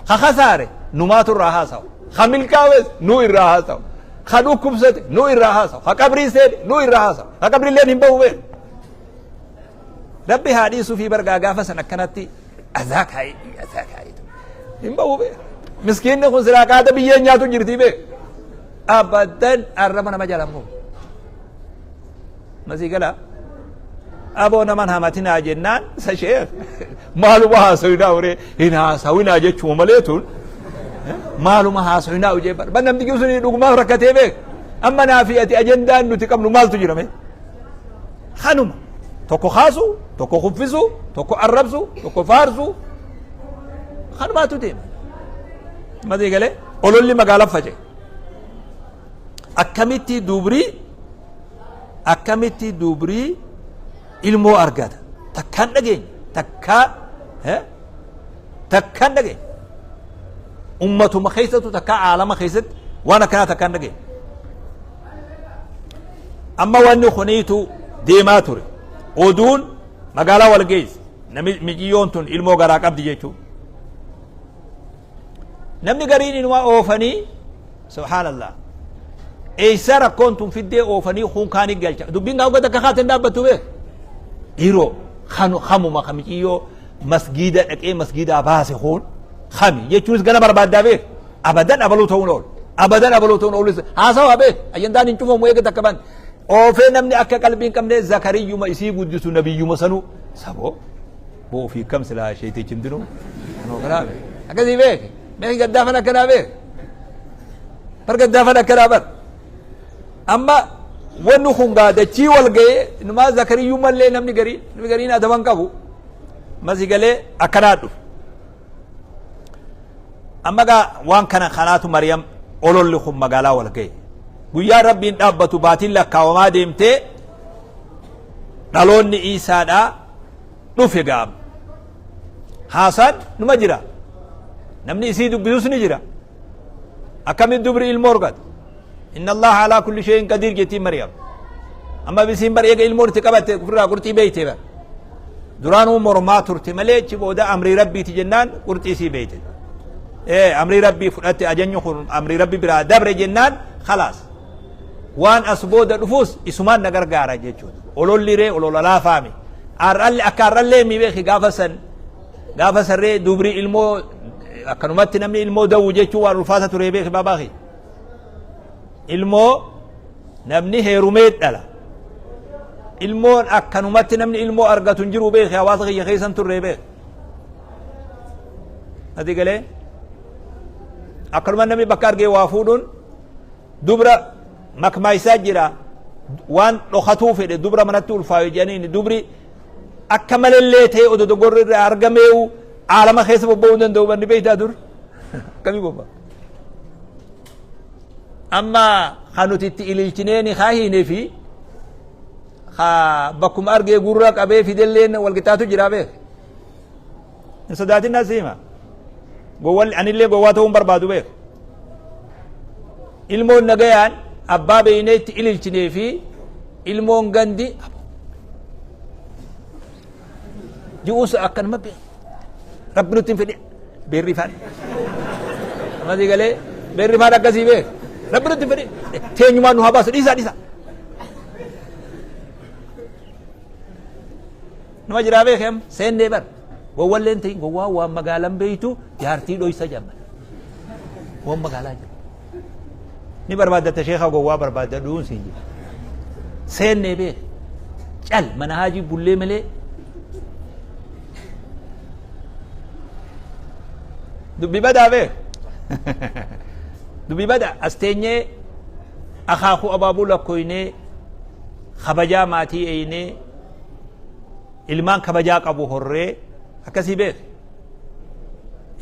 ka kasaare numaatu irraa haasawa ka milkaawes nu irraa haasawa ka dhukkubsate nu irraa haasawa ka qabrii seene nu irraa haasawa ka qabriilleen hin bahu beeku rabbi haa dhiisuu fi bargaa gaafa san akkanatti azaa kaa'ee azaa kaa'ee hin bahu beeku miskiinni kun silaa qaada biyyeen nyaatu jirtii beeku abadan arraba nama jalan bahu masii galaa aboo naman hamatinaa jennaan isa sheekh maaluma haasawinaa waree hin haasawinaa jechuu malee tun maaluma haasawinaa ujee bar ban namti sun dhugumaaf rakkatee beek amma naa fi ati ajandaan nuti qabnu maaltu jira mee kanuma tokko kaasu tokko kuffisu tokko arrabsu tokko faarsu kanumaatu deema masii galee ololli magaalaa faca'e akkamitti dubrii akkamitti dubrii ilmoo argata. Takkaan dhageenye takkaa takkaan dhageenye. Ummatuma keessattu takkaa aalama keessatti waan akkanaa takkaan dhageenye. Amma wanni kuniitu deemaa ture. Oduun magaalaa wal geesse. Nami miciyyoon tun ilmoo garaa qabdi jechuudha. Namni gariin inumaa oofanii subhaanallah. Eessa rakkoon tun fiddee oofanii kun kaanii galcha. Dubbiin gaa uggata akka kaateen dhaabbattu beek. Dhiiroo kanu kamuma ka miciyyoo masgiida dhaqee masgiidaa baase kun kami jechuunis gana barbaaddaa beek. Abadan abaluu ta'uun oolu. Abadan abaluu ta'uun oolu. Haasawaa beek. Ajandaan hin cufamu eega takka ban. Oofee namni akka qalbii hin qabne zakariyyuma isii guddisu nabiyyuma sanuu saboo. Boo ofii kam silaa sheetichi hundinuu kanoo kanaa beek. Akkasii beek. Beeki gaddaafan akkanaa beek. Bar gaddaafan akkanaa bar. Amma wanni kun gaa dachii wal ga'ee inumaa zakariyyuu mallee namni garii namni gariin adaban qabu. Masi galee akkanaa dhufe. Amma gaa waan kana kanaatu Maryam ololli kun magaalaa wal ga'e. Guyyaa Rabbiin dhaabbatu baatiin lakkaawamaa deemtee dhaloonni Iisaadhaa dhufe gaa amma. Haasaan numa jira. Namni isii dubbisus ni jira. Akkamitti dubri ilmoo argata? Inna Allaha alaa kulli shay'in qadiir jettiin Maryam. Amma isiin bar eega ilmoon itti qabatte ofirraa qurxii beeyte bar. Duraanuu mormaa turte malee achi booda amrii rabbiiti jennaan qurxii isii beeyte. Ee amrii rabbii fudhatte ajanyi kun amrii rabbi biraa dabre jennaan khalaas. Waan as booda dhufuus isumaan na gargaara jechuudha. Ololli ree olola laafaami. Har'allee akka har'allee mi beeki gaafa san gaafa sarree dubri ilmoo akkanumatti namni ilmoo dawwu jechuun waan ulfaata ture beeki baabaa kee. Ilmoo namni heerumee dhala. Ilmoon akkanumatti namni ilmoo argatu hin jiru beeki hawaasa kiyya keessa hin turre beeki. Ati galee akkanuma namni bakka argee waa fuudhuun dubra makmaaysaa jira waan dhokatuu fedhe dubra manatti ulfaayu jedhaniin dubri akka malellee ta'e odoo dogoggorri irraa argameewu aalama keessa bobba'uu hin danda'u banni beektaa dur akkamii bobba'a. Amma kan nuti itti ililchinee ni haa fi ka bakkuma argee gurra qabee fidelleen wal qixxaatu jira beek. Hin sodaatin na siima. Gowwalli anillee gowwaa ta'uu hin barbaadu beek. Ilmoon nagayaan abbaa beeynee itti ililchinee fi ilmoon gandi ji'uus akkanuma beek. Rabbi nutti hin fedhe beerri ifaan. Amasii galee beerri ifaan akkasii beek. Rabbi nutti hin fedhe teenyumaan nu haa baasu dhiisaa dhiisaa. Nama jiraa beeke amma seennee bar. Gowwallee hin ta'in gowwaa waan magaalaan beeytu jaartii dhoysa jamma. Waan magaalaa jiru. Ni barbaaddatta sheeka gowwaa barbaadda dhuun siin jedhe. Seennee beeke. Cal mana haajii bullee malee dubbi badaa beek. Dubbi badaa as teenyee akaakuu abaabuu lakkoynee kabajaa maatii eeynee ilmaan kabajaa qabu horree akkasii beek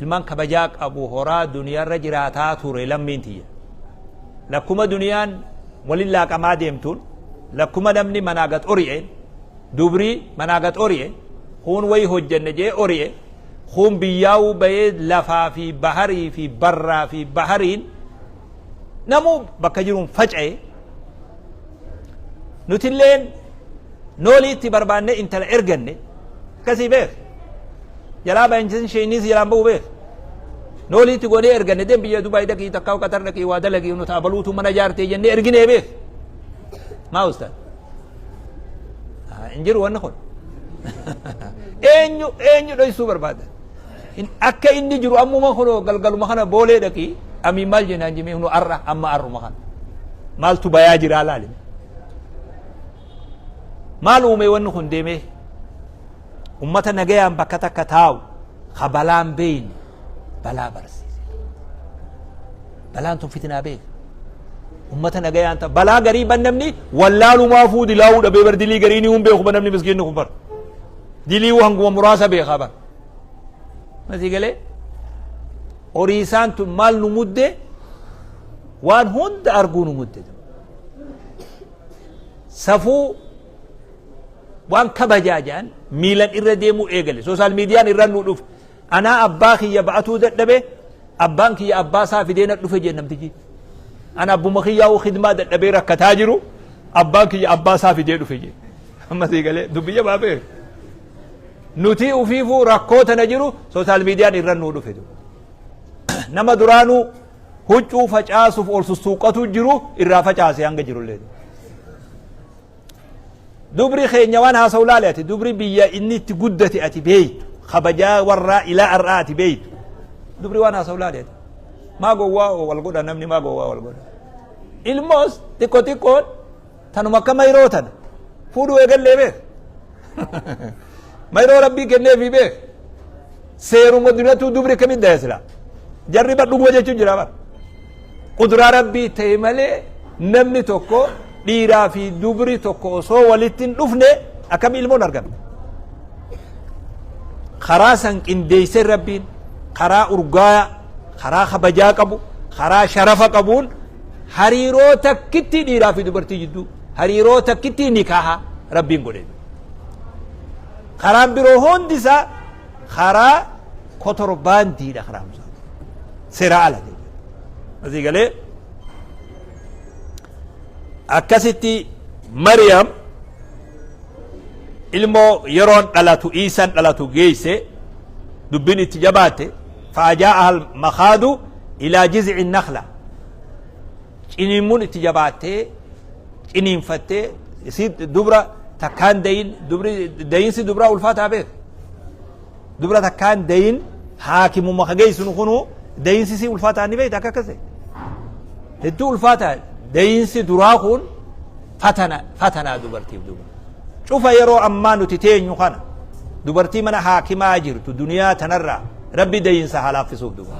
ilmaan kabajaa qabu horaa duniyaarra jiraataa ture lammiin tiyya lakkuma duniyaan walin laaqamaa deemtuun lakkuma namni manaa gad ori'e dubrii manaa gad ori'e kuun wayi hojjanne jee ori'e kuun biyyaa'uu bahee lafaa fi baharii fi barraa fi bahariin namuu bakka jiruun faca'e nutilleen noolii itti barbaannee intala erganne akkasii beek jalaa bahinsin sheeniis jalaan ba'u beek noolii itti goonee erganne deem biyya Dubaay dhaqii takkaa Qatar dhaqii waa dalagii nu taabaluutu mana jaartee jennee erginee beek maa ustaad hin jiru wanni kun eenyu eenyu dhoysuu barbaada akka inni jiru ammuma kunoo galgaluma kana boolee dhaqii amiin maal jennaan jimee kunoo arra amma arruma kana maaltu bayaa jiraa laali maal uume wanni kun deemee ummata nagayaan bakka takka taa'u ka balaan beeyne balaa barsiise balaan tun fitinaa beeka ummata nagayaan taa'u balaa garii ban namni wallaalumaafuu dilaa'uu dhabee bar dilii garii ni hun beeku ban namni miskiinni kun bar dilii hanguma muraasa beekaa bar Masii galee horiisaan tun maal nu mudde waan hunda arguu nu mudde. Safuu Waan kabajaa jedhan miilan irra deemuu eegale. Sooshaal miidiyaan irra nu dhufe. Anaa abbaa kiyya ba'atuu dadhabe, abbaan kiyya abbaa isaa fidee na dhufe jee namtichi. Ana abbuma kiyyaa'uu khidmaa dadhabee rakkataa jiru, abbaan kiyya abbaa isaa fidee dhufe jee. Amma sii galee dubbii jabaa beeku. Nuti ufiifuu rakkoo tana jiru sooshaal miidiyaan irra nu dhufe. Nama duraanuu huccuu facaasuuf ol sussuuqqatuu jiru irraa facaase hanga jirullee. Dubri keenya waan haasa'u laale ati dubri biyya inni itti guddate ati beeytu kabajaa warraa ilaa har'aa ati beeytu dubri waan haasa'u laale ati maa gowwaa wal godha namni maa gowwaa wal godha ilmoos xiqqo xiqqoon tanuma akka mayroo tana fuudhuu eegallee beek mayroo rabbii kenneefii beek seeruma duniyatuu dubri akkamitti daya silaa jarri bar dhuguma jechuun jira bar Qudraa Rabbii ta'e malee namni tokko dhiiraa fi dubri tokko osoo walitti hin dhufne akkami ilmoon argamte. Karaa san qindeessee Rabbiin karaa urgaa, karaa kabajaa qabu, karaa sharafa qabuun hariiroo takkittii dhiiraa fi dubartii jidduu hariiroo takkittii nikaaha Rabbiin godhe. Karaan biroo hundi isaa karaa kotorbaandiidha karaa isaa. Seeraa ala jechuudha. Asii galee akkasitti Maryam ilmoo yeroon dhalatu Iisan dhalatu geeyse dubbiin itti jabaatte fa'ajaa'aha al-makhaadu ilaa jiz'i nakhla ciniinmuun itti jabaattee ciniinfattee isii dubra takkaan dayin dubri dayinsi dubraa ulfaataa beek Dubra takkaan dayin haakimuma ka geessinu kunu dayinsi si ulfaataa ni beekta akka akkase. Hedduu ulfaataa dayinsi duraa kun fatana fatanaa dubartiif duba. Cufa yeroo ammaa nuti teenyu kana dubartii mana haakimaa jirtu duniyaa tanarraa rabbi dayinsa haa laaffisuuf duba.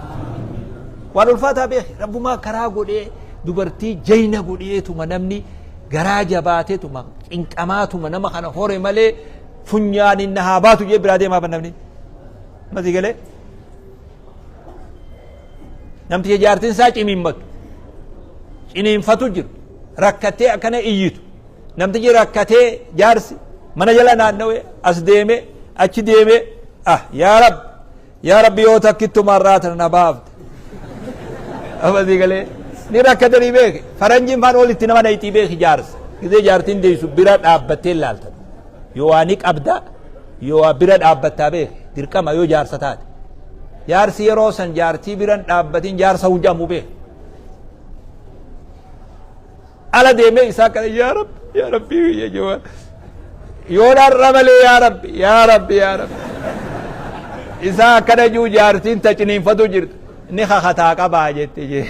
Waan ulfaataa beeki rabbumaa karaa godhee dubartii jayna godheetuma namni garaa jabaateetuma cinqamaatuma nama kana hore malee funyaanin na haa baatu jee biraa deemaa ban namni. Masii galee. Namticha jaartiin isaa cimiimmatu. Ciniinfatu jiru. Rakkattee akkana iyyitu. Namtichi rakkatee jaarsi mana jala naannawee as deemee achi deemee ah yaa rabbi yaa rabbi yoo takkittumaa irraa tana na baafte. Amasii galee ni rakkatanii beeki. Faranjiin faan olitti nama nayxii beeki jaarsa. Gizee jaartiin deessu bira dhaabbattee ilaaltan. Yoo waa ni qabda yoo waa bira dhaabbattaa beeki. Dirqama yoo jaarsa taate. Jaarsi yeroo san jaartii biran dhaabbatin jaarsa hunjamu beeki. Ala deemee isaa kana yaa rabbi yaa rabbi jechuudha. Yoo dharra malee yaa rabbi yaa rabbi yaa rabbi. Isaa akkana jiru jaartiin ta ciniinfatu jirtu ni kakataa qabaa jette jee.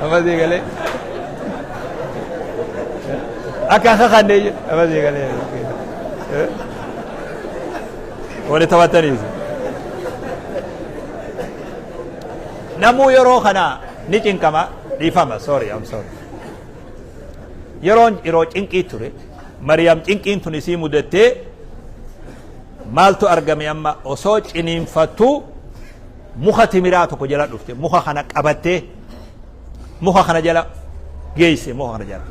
Amma sii galee. Akka kakanne jee. Amma sii galee. Wali taphataniis. Namuu yeroo kana ni cinqama dhiifama sorry I'm sorry. Yeroon yeroo cinqii ture Mariyaam cinqiin tun isii mudattee maaltu argame amma osoo ciniinfattuu muka timiraa tokko jala dhufte muka kana qabattee muka kana jala geeyse muka kana jala.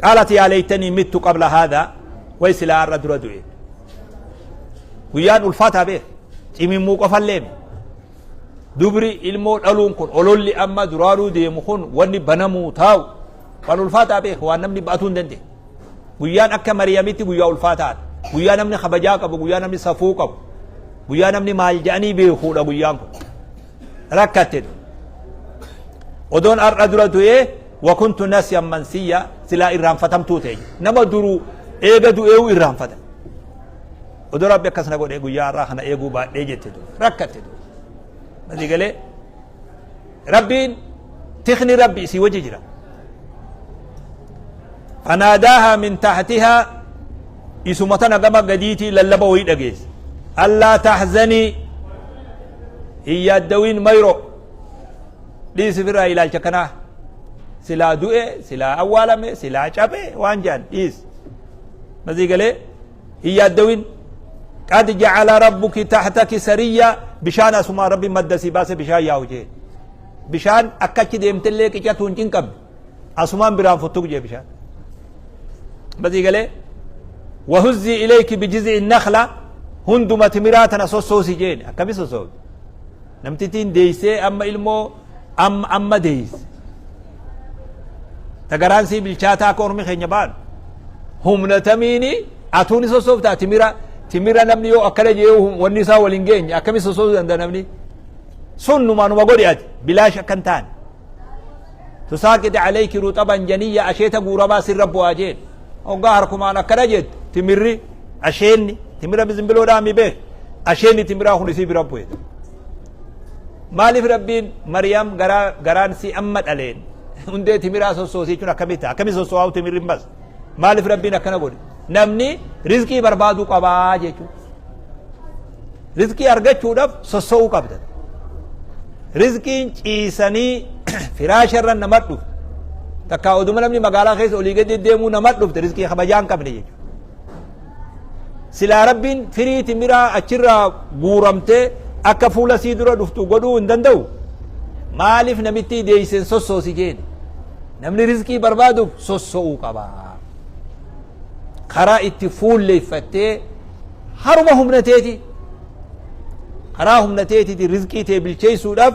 Qaalat yaa leeytanii mittu qabla haadhaa way silaa har'a dura du'e. Guyyaan ulfaataa beek cimimmuu qofallee Dubri ilmoo dhaluun kun ololli amma duraanuu deemu kun wanni banamuu taa'u waan ulfaataa beeka waan namni ba'atuu hin dandeenye. Guyyaan akka Mariyamitti guyyaa ulfaataadha. Guyyaa namni kabajaa qabu, guyyaa namni safuu qabu, guyyaa namni maal jedhanii beekuudha guyyaan kun. Rakkatte. Odoon har'a dura du'ee wakuntu nasiyan mansiyya silaa irraanfatamtuu ta'e. Nama duruu eega du'eewu irraanfata. Odoo Rabbi akkas na godhee guyyaa har'aa kana eeguu baadhee jette duuba. Rakkatte duuba. Masii galee Rabbiin tikni Rabbi isii wajji jira. Fanaadaahaa min tahtihaa isuma tana gama gadiitii lallaba wayii dhageesse. Allaa tahzanii hin yaaddawiin mayro dhiisi firraa ilaalcha kanaa silaa du'e silaa awwaalame silaa cabe waan jedhan dhiisi. Masii galee hin yaaddawin qad jacala rabbuki tahtaki sariyya bishaan asumaa rabbi madda sii baase bishaan yaa'u jee bishaan akka achi deemtellee qicatu hin cinqabne asumaan biraan futtuq jee bishaan basii galee Wahuzzii ilayki bijiz'i nakhla, hunduma timiraa tana sossoosi jeen. Akkami sossoofti? Namtittiin deeysee amma ilmoo amma amma deeyse, ta garaan sii bilchaataa akka ormi keenya ba'an, humna tamiini atuu ni sossooftaa timira? Timira namni yoo akkana jee wanni isaa wal hin geenye, akkami sossoosuu danda'a namni sun? Numaanuma godhi ati bilaash akka hin taane. Tusaaqixi alayki ruxaban janiyya, asheeta guuramaa sirra bu'aa jeen. Hoggaa harkumaan akkana jette, timirri asheenni timira bizimbiloodhaa mi beek, asheenni timiraa kun isii bira bu'e. Maaliif Rabbiin Mariyam garaa garaan si amma dhaleen hundee timiraa sossoosii jechuun akkamitti ta'a? Akkami sossoo'aa timirri hin bas? Maaliif Rabbiin akkana godhe? Namni rizqii barbaaduu qabaa jechuudha. Rizqii argachuudhaaf sosso'uu qabda. Rizqiin ciisanii firaasha irra nama dhufte, takkaa oduma namni magaalaa keessa olii gadi deemuu nama dhufte, rizqii kabajaa hin qabne jechuudha. Silaa Rabbiin firii timiraa achirraa guuramtee akka fuula sii dura dhuftu godhuu hin danda'u. Maaliif namittii deeysen sossoosi jeeni? Namni rizqii barbaaduuf sosso'uu qaba. Karaa itti fuulleeffattee haruma humna teeti, karaa humna teetiiti rizqii tee bilcheessuudhaaf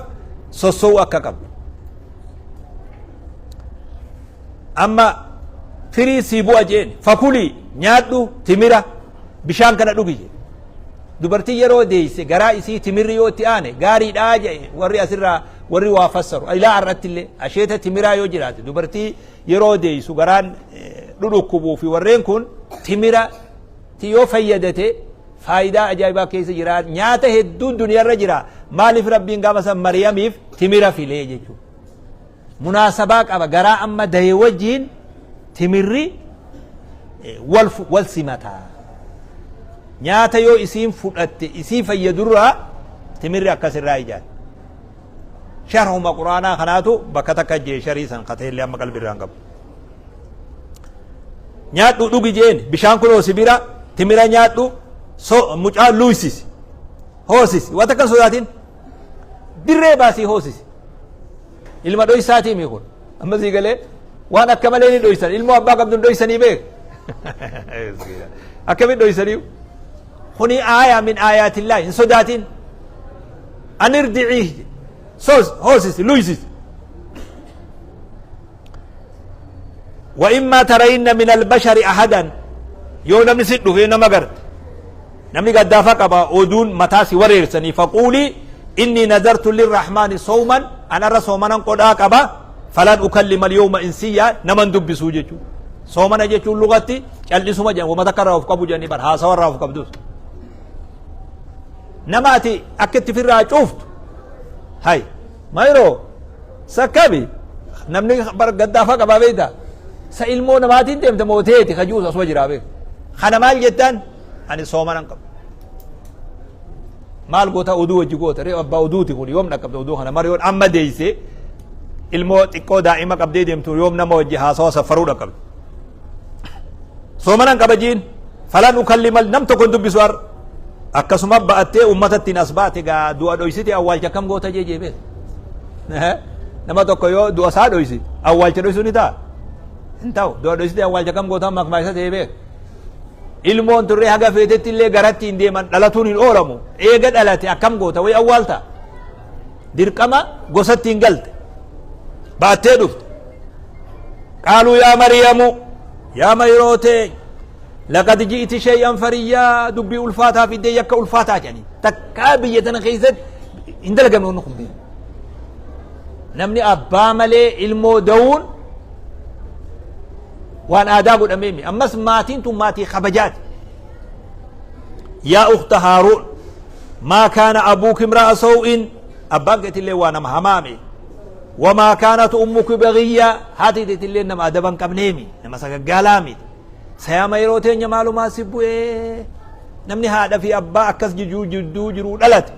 sosso'uu akka qabdu. Amma firii sii bu'a jeen, fakulii nyaadhu timira, bishaan kana dhugi jeen. Dubartiin yeroo deeyse garaa isii timirri yoo itti aane gaariidhaa jedhe warri asirraa warri waa fassaru. Ilaa har'atti illee asheeta timiraa yoo jiraate, dubartii yeroo deeysu garaan dhudhukkubuu fi warreen kun timira ti yoo fayyadate faayidaa ajaa'ibaa keessa jira. Nyaata hedduun duniyaarra jira, maaliif Rabbiin gaafa san Mariyamiif timira filee jechuudha? Munaasabaa qaba, garaa amma daye wajjiin timirri wal wal simata. Nyaata yoo isiin fudhatte isii fayyadurraa timirri akkas irraa ijaara. Sharhuma Quraanaa kanaatu bakka takka jee, sharii san kateellee amma qalbii irraa hin qabu. Nyaadhu dhugi jeen, bishaan kunoo si bira, timira nyaadhu, so mucaa luysisi, hoosisi, waan takka hin sodaatin, dirree baasii hoosisi. Ilma dhoysaatii mi kun? Amma sii galee, waan akka malee ni dhoysan. Ilmoo abbaa qabdu hin dhoysanii beek. Akkamiin dhoysanii? Kuni aayaa min aayaatillaa, hin sodaatin. An irdiciih, sos hoosisi, luysisi. Wa immaa tarayinna min albashari ahadan, yoo namni si dhufee nama garte, namni gaddaafa qaba, oduun mataa si wareersanii, faquulii inni nazartu lirrahmaani sawman, an arra soomanan qodhaa qaba, falan ukallima alyawma insiyya, naman dubbisuu jechuu. Soomana jechuun lugatti cal'isuma jedhan, wama takka irraa of qabu jedhanii bar, haasawa irraa of qabdus. Nama ati akka itti firraa cuuftu hay mayroo sakkabi, namni bar gaddaafa qabaa beekta, sa ilmoo namaatiin deemte mooteeti kajuus asuma jiraa beek. Kana maal jettaan? Ani soomanan qabu. Maal goota? Oduu wajji goota ree? Abbaa oduuti kun yoom dhaqqabde oduu kana? Mariyoon amma deeyse ilmoo xiqqoo daa'ima qabdee deemtu yoom nama wajji haasawa saffaruu dhaqqabde? Soomanan qaba jiin, falan ukallimal, nam tokko hin dubbisu har. Akkasuma ba'attee uummatattiin as baate gaa, du'a dhoysite awwaalcha akkam goota jee jee beek. Nama tokko yoo du'a isaa dhoysi, awwaalcha dhoysuu ni ta'a? Hin ta'u. Du'a dhoysite awwaalcha akkam goota? Makmaaksa ta'ee beek. Ilmoon turree haga feetetti illee garatti hin deeman, dhalatuun hin oolamu. Eega dhalate akkam goota? Wayi awwaalta, dirqama gosatti hin galte, baattee dhufte. Qaaluu yaa Mariyamu, yaa mayroo tee, laqad ji'iti shay'an fariyyaa, dubbii ulfaataa fiddee, yakka ulfaataa jedhanii. Takkaa biyya tana keessatti hin dalagamne wanni kun beeku. Namni abbaa malee ilmoo da'uun waan aadaa godhameemi. Ammas maatiin tun maatii kabajaati. Yaa ukta Haaruun, maa kaana abuuki imra'a saw'in, abbaan keetillee waa nama hamaame, wamaa kaanat ummuki bagiyya, haati teetillee nama adaba hin qabneemi, nama sagaggaalaa miti. Sayaama yeroo teenya maalumaa si bu'ee? Namni haadha fi abbaa akkas jijuu jidduu jiruu dhalate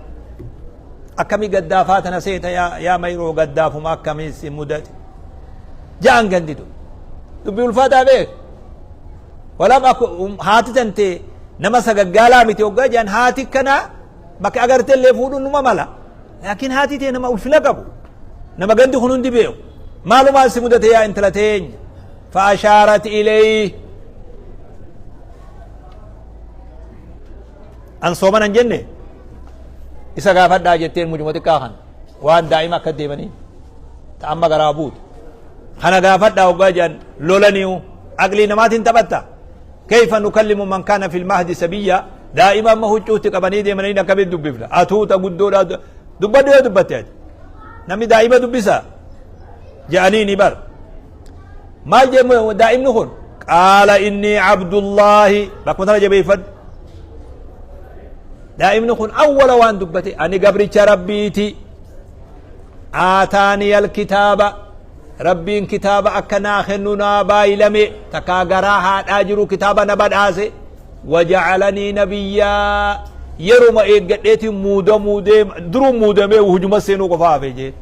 akkami gaddaafaa tana seeta? Yaa mayroo, gaddaafuma akkamii si mudate ja'an ganditu. Dubbii ulfaataa beek. Walam aku haati tante nama sagaggaalaa miti hoggaa jedhan, haati kana bakka agarte illee fuudhuun numa mala, laakiin haati tee nama ulfina qabu, nama gandi kun hundi beeku, maalumaa si mudate yaa intala teenya? Fa'ashaarat ilayhi. An soomana hin jenne isa gaafadhaa jetteen mucuma xiqqaa kana waan daa'ima akka deemanii ta amma garaa buutu kana gaafadhaa hoggaa jedhan lolaniiyu aqlii namaatiin taphatta kayfa nukallimu man kaana fil mahdi sabiyya daa'ima amma huccuutti qabanii deemanii akkamitti dubbifna atuuta guddoodhaa dubbadhu yoo dubbatte ati namni daa'ima dubbisa jedhanii ni bar maal jee daa'imni kun qaala innii abdullaahi bakkuma tana jabeeffadhu daa'imni kun awwala waan dubbate ani gabricha rabbiiti aataaniya alkitaaba rabbiin kitaaba akka naa kennu naa baay'ilame takkaa garaa haadhaa jiru kitaaba na badhaase waja'alanii nabiyyaa yeruma eeggadheetiin muudamuu deema duruu muudamee hujuma seenuu qofaa hafe jee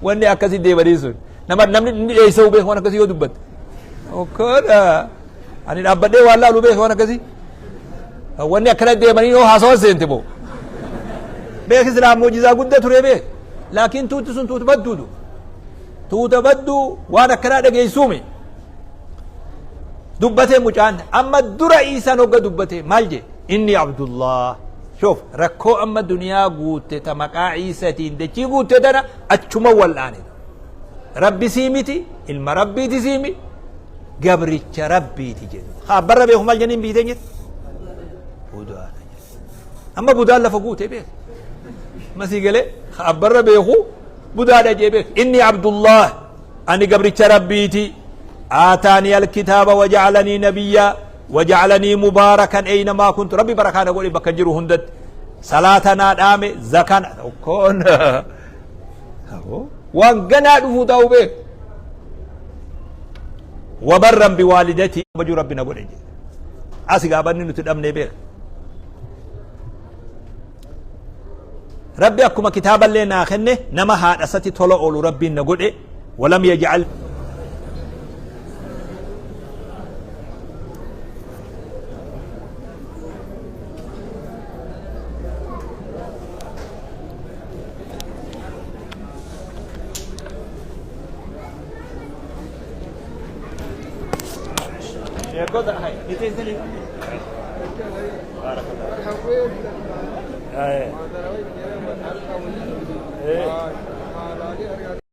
Wanni akkasii deebanii sun. Nama namni inni dheessa'uu beeku waan akkasii yoo dubbatte. Okkoodha. Ani dhaabbadhee waan laalu beeku waan akkasii. Wanni akkana deemanii yoo haasawa seente moo. Beeki silaa muujizaa guddaa ture beek. Laakiin tuuti sun tuuta badduutu. Tuuta badduu waan akkanaa dhageessuumi. Dubbatee mucaan amma dura Iisaan hogga dubbate maal jee? Inni Abdullah. Shoof rakkoo amma duniyaa guutte ta maqaa Iisatiin dachii guutte tana achuma wal'aane. Rabbi sii miti ilma rabbiiti sii miti gabricha rabbiiti jedhu. Haa barra beeku maal jenniin biitee jedhu? Budaadha jedhu. Amma budaan lafa guute beeku. Masii galee haa barra beeku budaadha jee beeku. Inni Abdullah ani gabricha rabbiiti. Aataanii alkitaaba waja'alanii nabiyyaa. Waja'alanii mubaarakan eynamaa kuntu rabbi barakaa na godhe bakka jiru hundatti salaata naa dhaame zakaa na tokkoon waan ganaa dhufuu ta'uu beek wabarran biwaalidatii kabajuu rabbi na godhe jedhe asi gaabanni nuti dhabnee beek rabbi akkuma kitaaballee naa kenne nama haadha isatti tola oolu rabbiin na godhe walam yaj'al